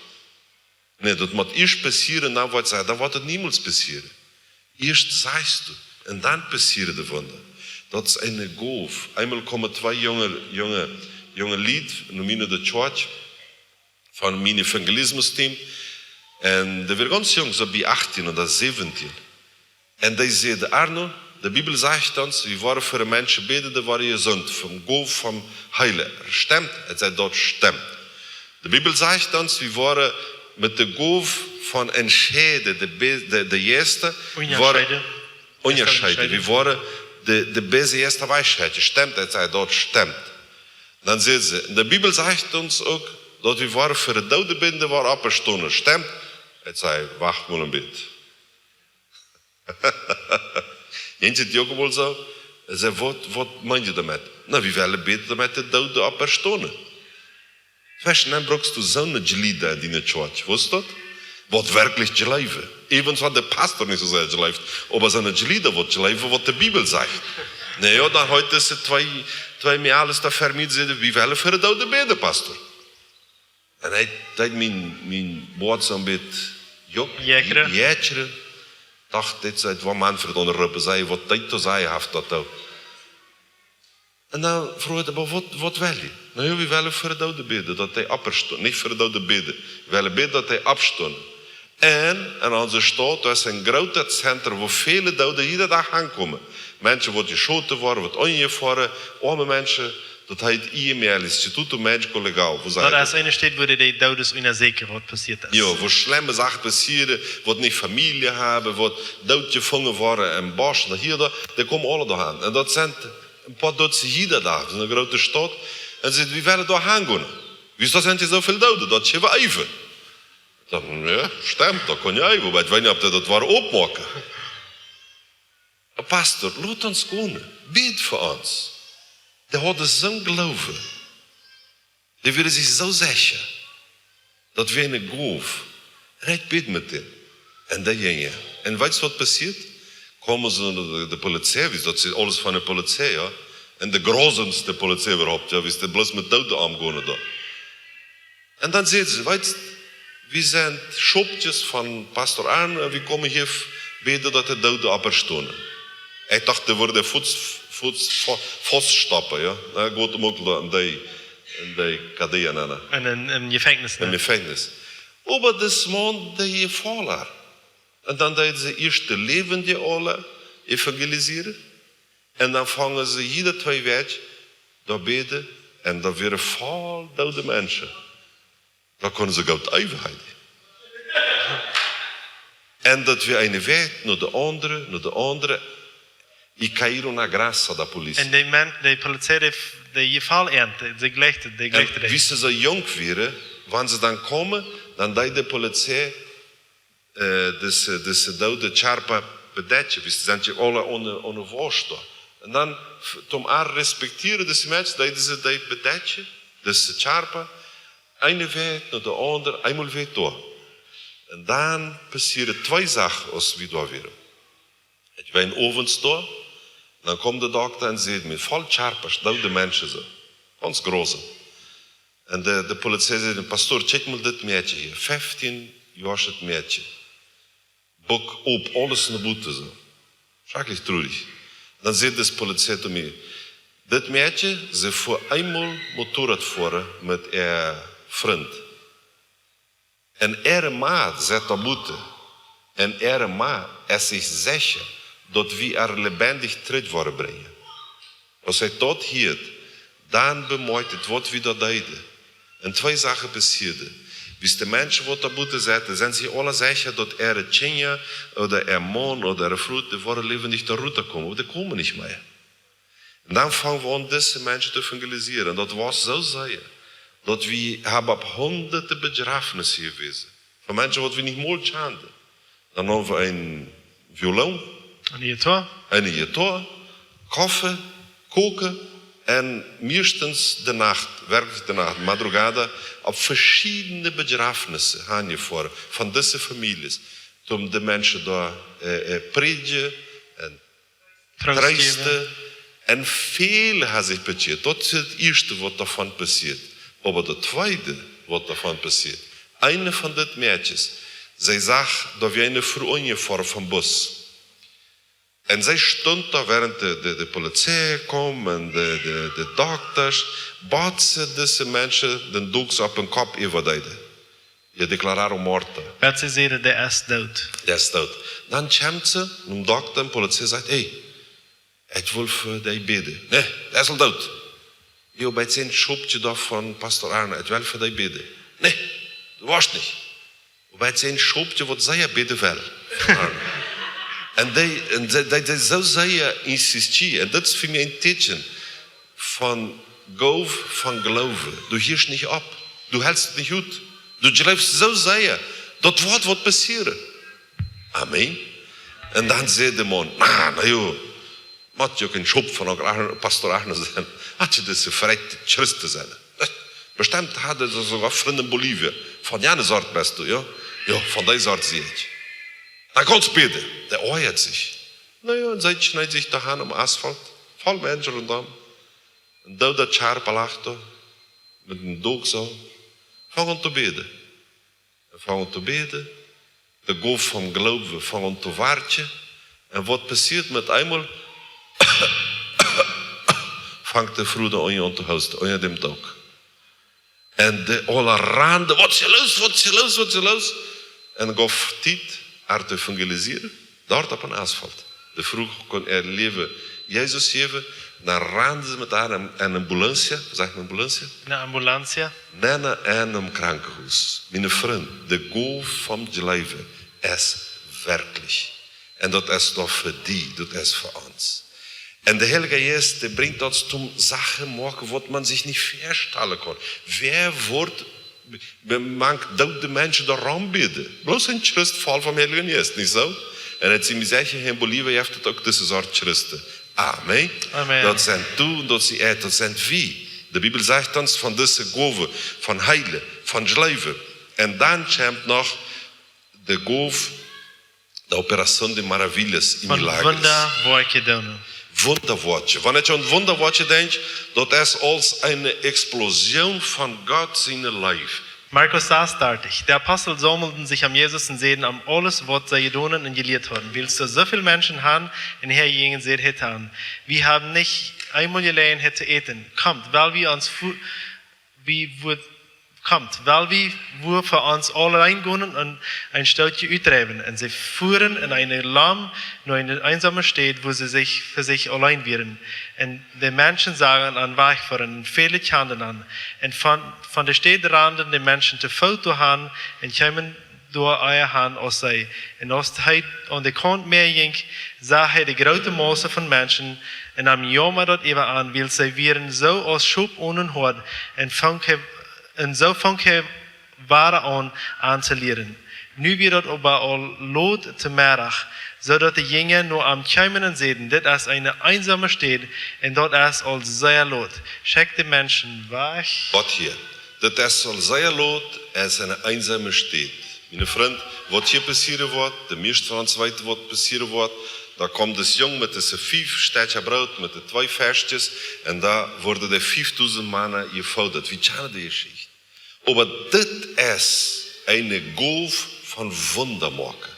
Nä, daut mott ieescht passieren, dan woat et, dan woat et niemols passieren. Ieescht sajchst du, un dan passieren de Wunda. Daut es eene Gow. Eemol kjeemen twee junge, junge, junge Lied no mie no de Church von mien Evangelismus-Team. Un dee wieren gaunz jung, soo bie achtieen ooda säwentieen. Un dee säden: "Arno, de Bibel sajcht ons, wie woaren fa de Menschen bäden, dee woaren jesunt, von Gow von heelen. Stemmt?" Ekj säd: "Daut stemmt." De Bibel sajcht ons, wie woaren met de Gow von entscheiden, de, Be- de, de Jeista, wie woaren Unjascheiden. Unjascheiden. Wie woaren de, de beese Jeista wajchscheiden. Stemmt? Ekj säd: "Daut stemmt." Dan säden see: "De Bibel sajcht ons uk, daut wie woaren fa de Doode bäden, dee woaren oppstonen. Stemmt?" Ekj säd: "Wacht mol een bät." Jie sent uk mol soo. Ekj säd: "Waut, waut meent jie doamet?" "Na, wie wellen bäden, daut de Doode oppstonen." Weetst, dan brukst du soone Jlieda en diene Church, weetst du daut? Waut werkjlich jleewen. Evenwel wan de Pastor nich soo sea jleeft, oba soone Jlieda waut jleewen, waut de Bibel sajcht. Na jo, dan haud ekj twee, twee Mejales doa ver mie, säden: "Wie wellen fa de Doode bäden, Pastor." Un ekj deed mien, mien Boat soon bät jo-, Jäakjren. Jäakjren. Docht, dit es waut Manfred aunroopen, säd: "Waut dee to sajen haft, daut uk." Un dan froag ekj: "Oba waut, waut well jie?" "Na jo, wie wellen fa de Doode bäden, daut dee oppstonen." Nich fa de Doode bäden. "Wie wellen bäden, daut dee oppstonen." Un en onse Staut, doa es een groota Zentrum, wua väle Doode jieda Dach aunkomen. Menschen waut jeschoten woaren, waut omjefoaren, oame Menschen, daut heet I M L, Instituto Médico Legal, wua see Daut es eene Städ, wua dee, dee Doodes unjasäkjen, waut passieet es. Jo, wua schlemme Sachen passieren, waut nich Famielje haben, waut doot jefungen woaren em Bosch, doa hia, doa, dee komen aule doa aun. Un daut sent een poa Dutzend jieda Dach, daut es eene groote Staut. Un see säden: "Wie wellen doa aungonen." "Woo es daut, sent doa soo väl Doode, daut kjenn wie äwen?" Dan, jo, stemmt, daut kaun je äwen, oba ekj weet nich, auf dee daut woaren oppmoaken. "Pastor, lot ons gonen, bäd fa ons." Dee hauden soon Gloowen. Dee wieren sikj soo secha, daut wia eene Gow. Un ekj bäd met dän. Un dee jinjen. Un weetst, waut passieet? Kjeemen see no de, de Polizei, wiels daut es aules von de Polizei, jo. Un de grausamste Polizei äwahaupt, jo, wiels dee bloos met Doode aungonen doa. Un dan säden see: "Weetst, wie sent Schopkjes von Pastor Arno un wie komen hia f-, bäden, daut de Doode oppstonen." Ekj docht, dee woaren fuaz, fuaz, fa-, fauststoppen, jo. Na, Gott mucht doa en dee, en dee Cadena, nä. En een, een Jefenkjnis, nä? Em Jefenkjnis. Oba dis Maun, dee jefoll ar. Un dan deeden see ieescht de Läwendje aule evangelisieren. Un dan fungen see jieda twee Wäakj doa bäden. Un daut wieren voll doode Menschen. Doa kunnen see goot äwen, heet. Un daut wia eene Wäakj no de aundre, no de aundre. Y cayeron a graça da polícia. Un dee Mensch, dee Polizei, dee, dee jefoll an, dee, dee jlikjt, dee Un jlikjt wie see soo junk wieren, wan see dan kjeemen, dan deed de Polizei, äh, dise, dise doode Kjarpa bedekjen, wiels dee sent je aule aune, aune Woascht doa. Un dan, f-, toom ar respektieren dise Menschen, deeden see dee bedekjen, dise Kjarpa, eene Wäakj no de aundre, eemol Wäakj doa. Un dan passieeden twee Sachen, aus wie doa wieren. Ekj wia owens doa, dan kjeem de Dokta un säd mie, voll Kjarpasch, doode Menschen soo. Gaunz grote. Un de, de Polizei säd: "Pastor, kjikj mol dit Mäakje hia, feftieen Joa oolt Mäakje. Buck opp, aules no buten soo. Schrakjlich trurich." Dan säd de Polizei to mie: "Dit Mäakje, see fua eemol Motorrad foaren met äa Frint. Un äare Ma sett doa buten. Un äare Ma es sikj secha, daut wie ar lebendig trigj woaren brinjen. Aus see daut hieet, dan bemoakt see, waut wie doa deeden. Un twee Sachen passieeden. Wiels de Menschen, waut doa buten setten, sent see aule secha, daut äare Kjinja ooda äa Maun ooda äare Fru, dee woaren lebendig doa rut komen, oba dee komen nich mea. Un dan fungen wie aun, dise Menschen to evangelisieren. Un daut wia soo sea, daut wie haben opp hunderte Bejrafnisse jewast. Von Menschen, waut wie nich mol kjanden. Dan hauden wie een Violon, Een Gitarr. Een Gitarr, Koffe, Koken un meistens de Nacht, werkjlich de Nacht, madrugada, opp veschiedne Bejrafnisse hanjefoaren von dise Famieljes, om de Menschen doa äh, äh, prädjen un Troost jäwen. Treesten. Un väl haben sikj bekjieet. Daut es daut ieeschte, waut doavon passieet. Oba daut tweede, waut doavon passieet, eene von dee Mäakjes, see sach, daut wia eene Fru aunjefoaren vom Bus. Un see stunt doa, wäarent de, de, de Polizei kjeem un de, de, de Doktasch, bat see dise Menschen dän Dooks opp dän Kopp äwadeeden. Ja, declararon muerta. Bat see säden, dee es doot. Dee es doot. Dan kjemt see nom Dokta un Polizei, sajcht: "Hey, ekj well fa dee bäden." "Nä, dee es aul doot." "Jo, oba ekj sie een Schopkje doa von Pastor Arne, ekj well fa dee bäden." "Nä, du woascht nich." "Oba ekj sie een Schopkje, waut sea bäden well." Un dee, un dee, dee, dee soo sea insistieet. Un daut es fa mie een Tieekjen von Goow, von Gloowen. Du hieescht nich opp. Du helst nich ut. Du jleefst soo sea, daut woat waut passieren. Amen. Un dan säd de Maun: "Na, na jo, mott je uk een Schopkje von Onkel Arne, Pastor Arne sennen. Haft je dise Freiheit, Christ to sennen. Bestemmt haft hee soogoa Frind en Bolivien. Von jane Sort best du, jo?" "Jo, von dee Sort, saj ekj." "Na, komm bäden." Dee oajat sikj. Na jo, un see kjneet sikj doa han aum Asfalt, voll Menschen runtom. Un dooda Kjarpa lajcht doa, met een Dooks soo. Fangt aun to bäden. Un fangt aun to bäden. De Goow von Gloowen fangt aun to werkjen. Un waut passieet met eemol? Fangt de Fru doa unja aun to hoosten, unja däm Dook. Un dee aula randen: "Waut es hia loos, waut es hia loos, waut es hia loos?" Un gauf Tiet, äa to evangelisieren, doa opp dän Asfalt. De Fru kunn äa Läwen Jesus jäwen, dan randen see met äa en, en ambulancia, sajcht eena ambulancia? Een ambulancia. Nä, nä, en een Krankenhus. Miene Frind, de Goow vom Gloowen es werkjlich. Un daut es doch fa die, daut es fa ons. Un de Heilje Jeist, dee brinjt ons toom Sachen moaken, waut maun sikj nich väastalen kaun. Wäa woat be-, mank doode Menschen doa rom bäden? Bloos een Christ voll vom Heiljen Jeist, nich soo? Un ekj sie mie secha, hia en Bolivien jeft et uk dise Sort Christen. Amen. Amen. Daut sent du un daut sie ekj, daut sent wie. De Bibel sajcht ons von dise Goowen, von heilen, von jleewen. Un dan kjemt noch de Goow, de operación de maravillas y milagros. Von Wundawoakjen doonen. Wundawoakjen. Wan ekj aun Wundawoakjen denkj, daut es aus eene Explosion von Gott siene Leew. Markus sechs dreißig. Die Apostel sammelten sich an Jesus und säden am alles, was sie gedonen und gelehrt hatten. Wiels doa so väl Menschen han un häa jinjen, säd hee to an: "Wie haben nicht einmal Gelegenheit zu eten. Kommt, weil wir uns fu-, wie wird, kommt, weil wir wo für uns allein gehen und ein Stootje utreiben." Und sie fuhren in eine Lamm, nur in eine einsame Stadt, wo sie sich für sich allein waren. Und die Menschen sagen an wegfahren, und viele kjanden an. Und von, von der Stadt rannten die Menschen zu Fuß dorthin und kamen doa eea han aus see. Un aus hee aun de Kaunt Mäa jinkj, sach hee de groote Masse von Menschen, un am jaumad daut äwa an, wiels see wieren soo aus Schop onen Hoad, un funk hee, un soo funk hee wada aun, an to lieren. Nu wia daut oba aul lot to Meddach, soo daut de Jinja no am kjeemen un säden: "Dit es eene eensome Staut, un daut es aul sea lot. Schekjt de Menschen wajch." Waut hia? Daut es aul sea lot, es eene eensome Staut. Miene Frind, waut hia passieren woat, de mieeschte von ons weeten, waut passieren woat. Doa kjemt dis Jung met dise fief Stekja Broot, met de twee Feschkjes, un doa worden de fiefdusent Mana jefoodat. Wie kjanen dee Jeschicht. Oba dit es eene Gow von Wunda moaken.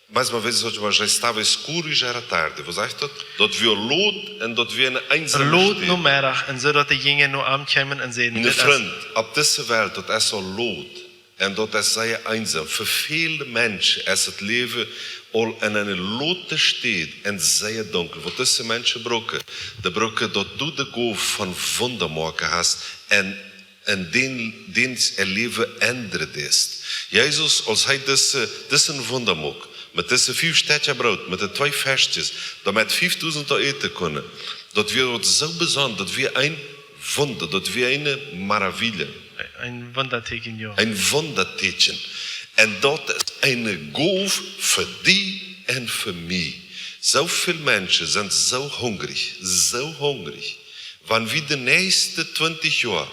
Mas uma vez, hoje, mas já estava escuro e já era tarde. Waut sajcht daut? Daut wia lot un daut wia eene eensome Staut. Lot Nomeddach, un soo daut de Jinja no am kjeemen un säden: Miene Frind, opp dise Welt, daut es aul lot. Un daut es sea eensom. Fa väle Menschen es daut Läwen aul en eene lote Staut un sea dunkel. Waut dise Menschen brucken, dee brucken, daut du de Gow von Wunda moaken hast un un dän, dän äa Läwen endren deist. Jesus, aus hee dise, disen Wunda muak, met dise fief Stekja Broot, met de twee Feschkjes, doamet fiefdusent doa äten kunnen, Daut wia waut soo besondret, daut wia een Wunda, daut wia eene Maravilla. Een Wundateeken, jo. Een Wundateeken. Un daut es eene Gow fa die un fa mie. Soo väl Menschen sent soo hungrich, soo hungrich. Wan wie de näakjste twintich Joa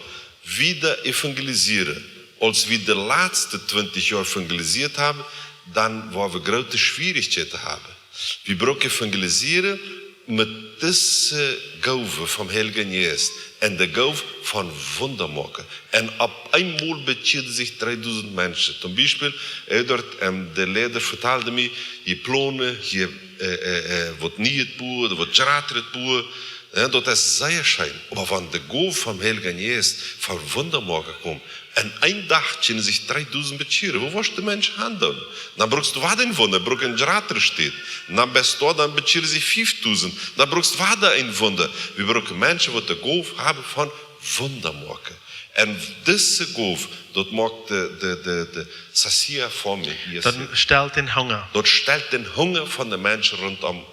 wieda evangelisieren, aus wie de latste twintich Joa evangelisieet haben, dan woa wie groote Schwierichkjeiten haben. Wie brucken evangelisieren met dise Gow vom Heiljen Jeist un de Gow von Wunda moaken. Un opp eemol bekjieeden sikj dreedusent Menschen. Toom Biespel, äh, doa, ähm, de Leida vetald mie, hia plonen, hia, äh, äh, äh, waut Nieet buen, ooda waut jratret buen. Jo, daut es sea scheen. Oba wan de Gow vom Heiljen Jeist von Wunda moaken kjemt, un een Dach kjennen sikj dreedusent bekjieren, woo woascht du de Menschen aundoonen? Dan brukst du wada een Wunda, bruck een jratret Städ. Dan best du, dan bekjieren sikj fiefdusent. Dan brukst wada een Wunda. Wie brucken Menschen, waut de Gow haben von Wunda moaken. Un dise Gow, daut moakt de, de, de, de sacia fome. Daut stelt dän Hunga. Daut stelt dän Hunga von de Menschen rundom,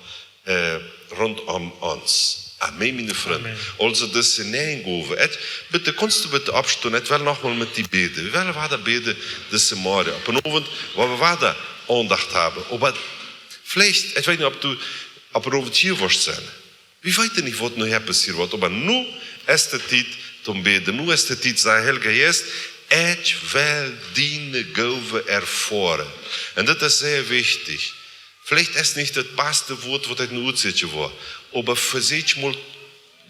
äh, rundom ons. Amen, miene Frind. Amen. Aulsoo, dise näajen Gowen. Ekj, bitte, kaust du bitte oppstonen? Ekj well noch mol met die bäden. Wie wellen wada bäden dise Morjen. Opp een Owent, wua wie wada Aundacht haben. Oba veleicht, ekj weet nich, auf du opp een Owent hia woascht sennen. Wie weeten nich, waut nu hia passieren woat, oba nu es de Tiet toom bäden. Nu es de Tiet, sajcht Heilja Jeist, ekj well diene Gowen erfoaren. Un daut es sea wichtich. Veleicht es nich daut baste Wuat, waut ekj nu utsieekjen woa, oba vesieekj mol,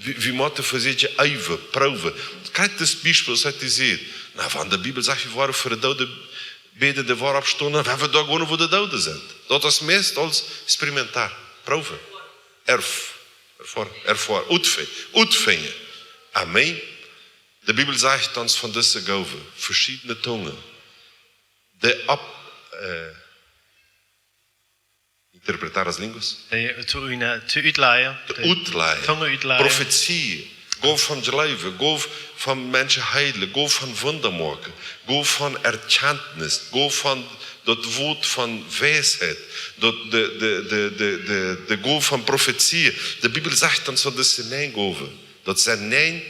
wie, wie motten vesieekjen, äwen, proowen. Kjikj, daut Biespel, aus ekj die säd. Na, wan de Bibel sajcht, wie woaren fa de Doode bäden, dee woaren oppstonen, wan wie doa gonen, wua de Doode sent. Daut es meist aules experimental. Proowen. Erf-, erfoaren, erfoaren, utfi-, utfinjen. Amen. De Bibel sajcht ons von dise Gowen, veschiedne Tungen. De ab, äh, interpretar las lenguas. Äh, to, una, to utlajen. De utlajen. Tungen utlajen. Profezie. Gow von jleewen, Gow von Menschen heelen, Gow von Wunda moaken, Gow von Erkenntnis, Gow von daut Wuat von Weisheit, daut de, de, de, de, de, de Gow von Profezie. De Bibel sajcht ons, daut dise näajen Gowen, daut sent näajen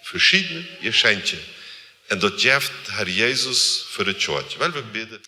veschiedne Jeschenkje. Un daut jeft Herr Jesus fa de Kjoakj. Well wie bäden.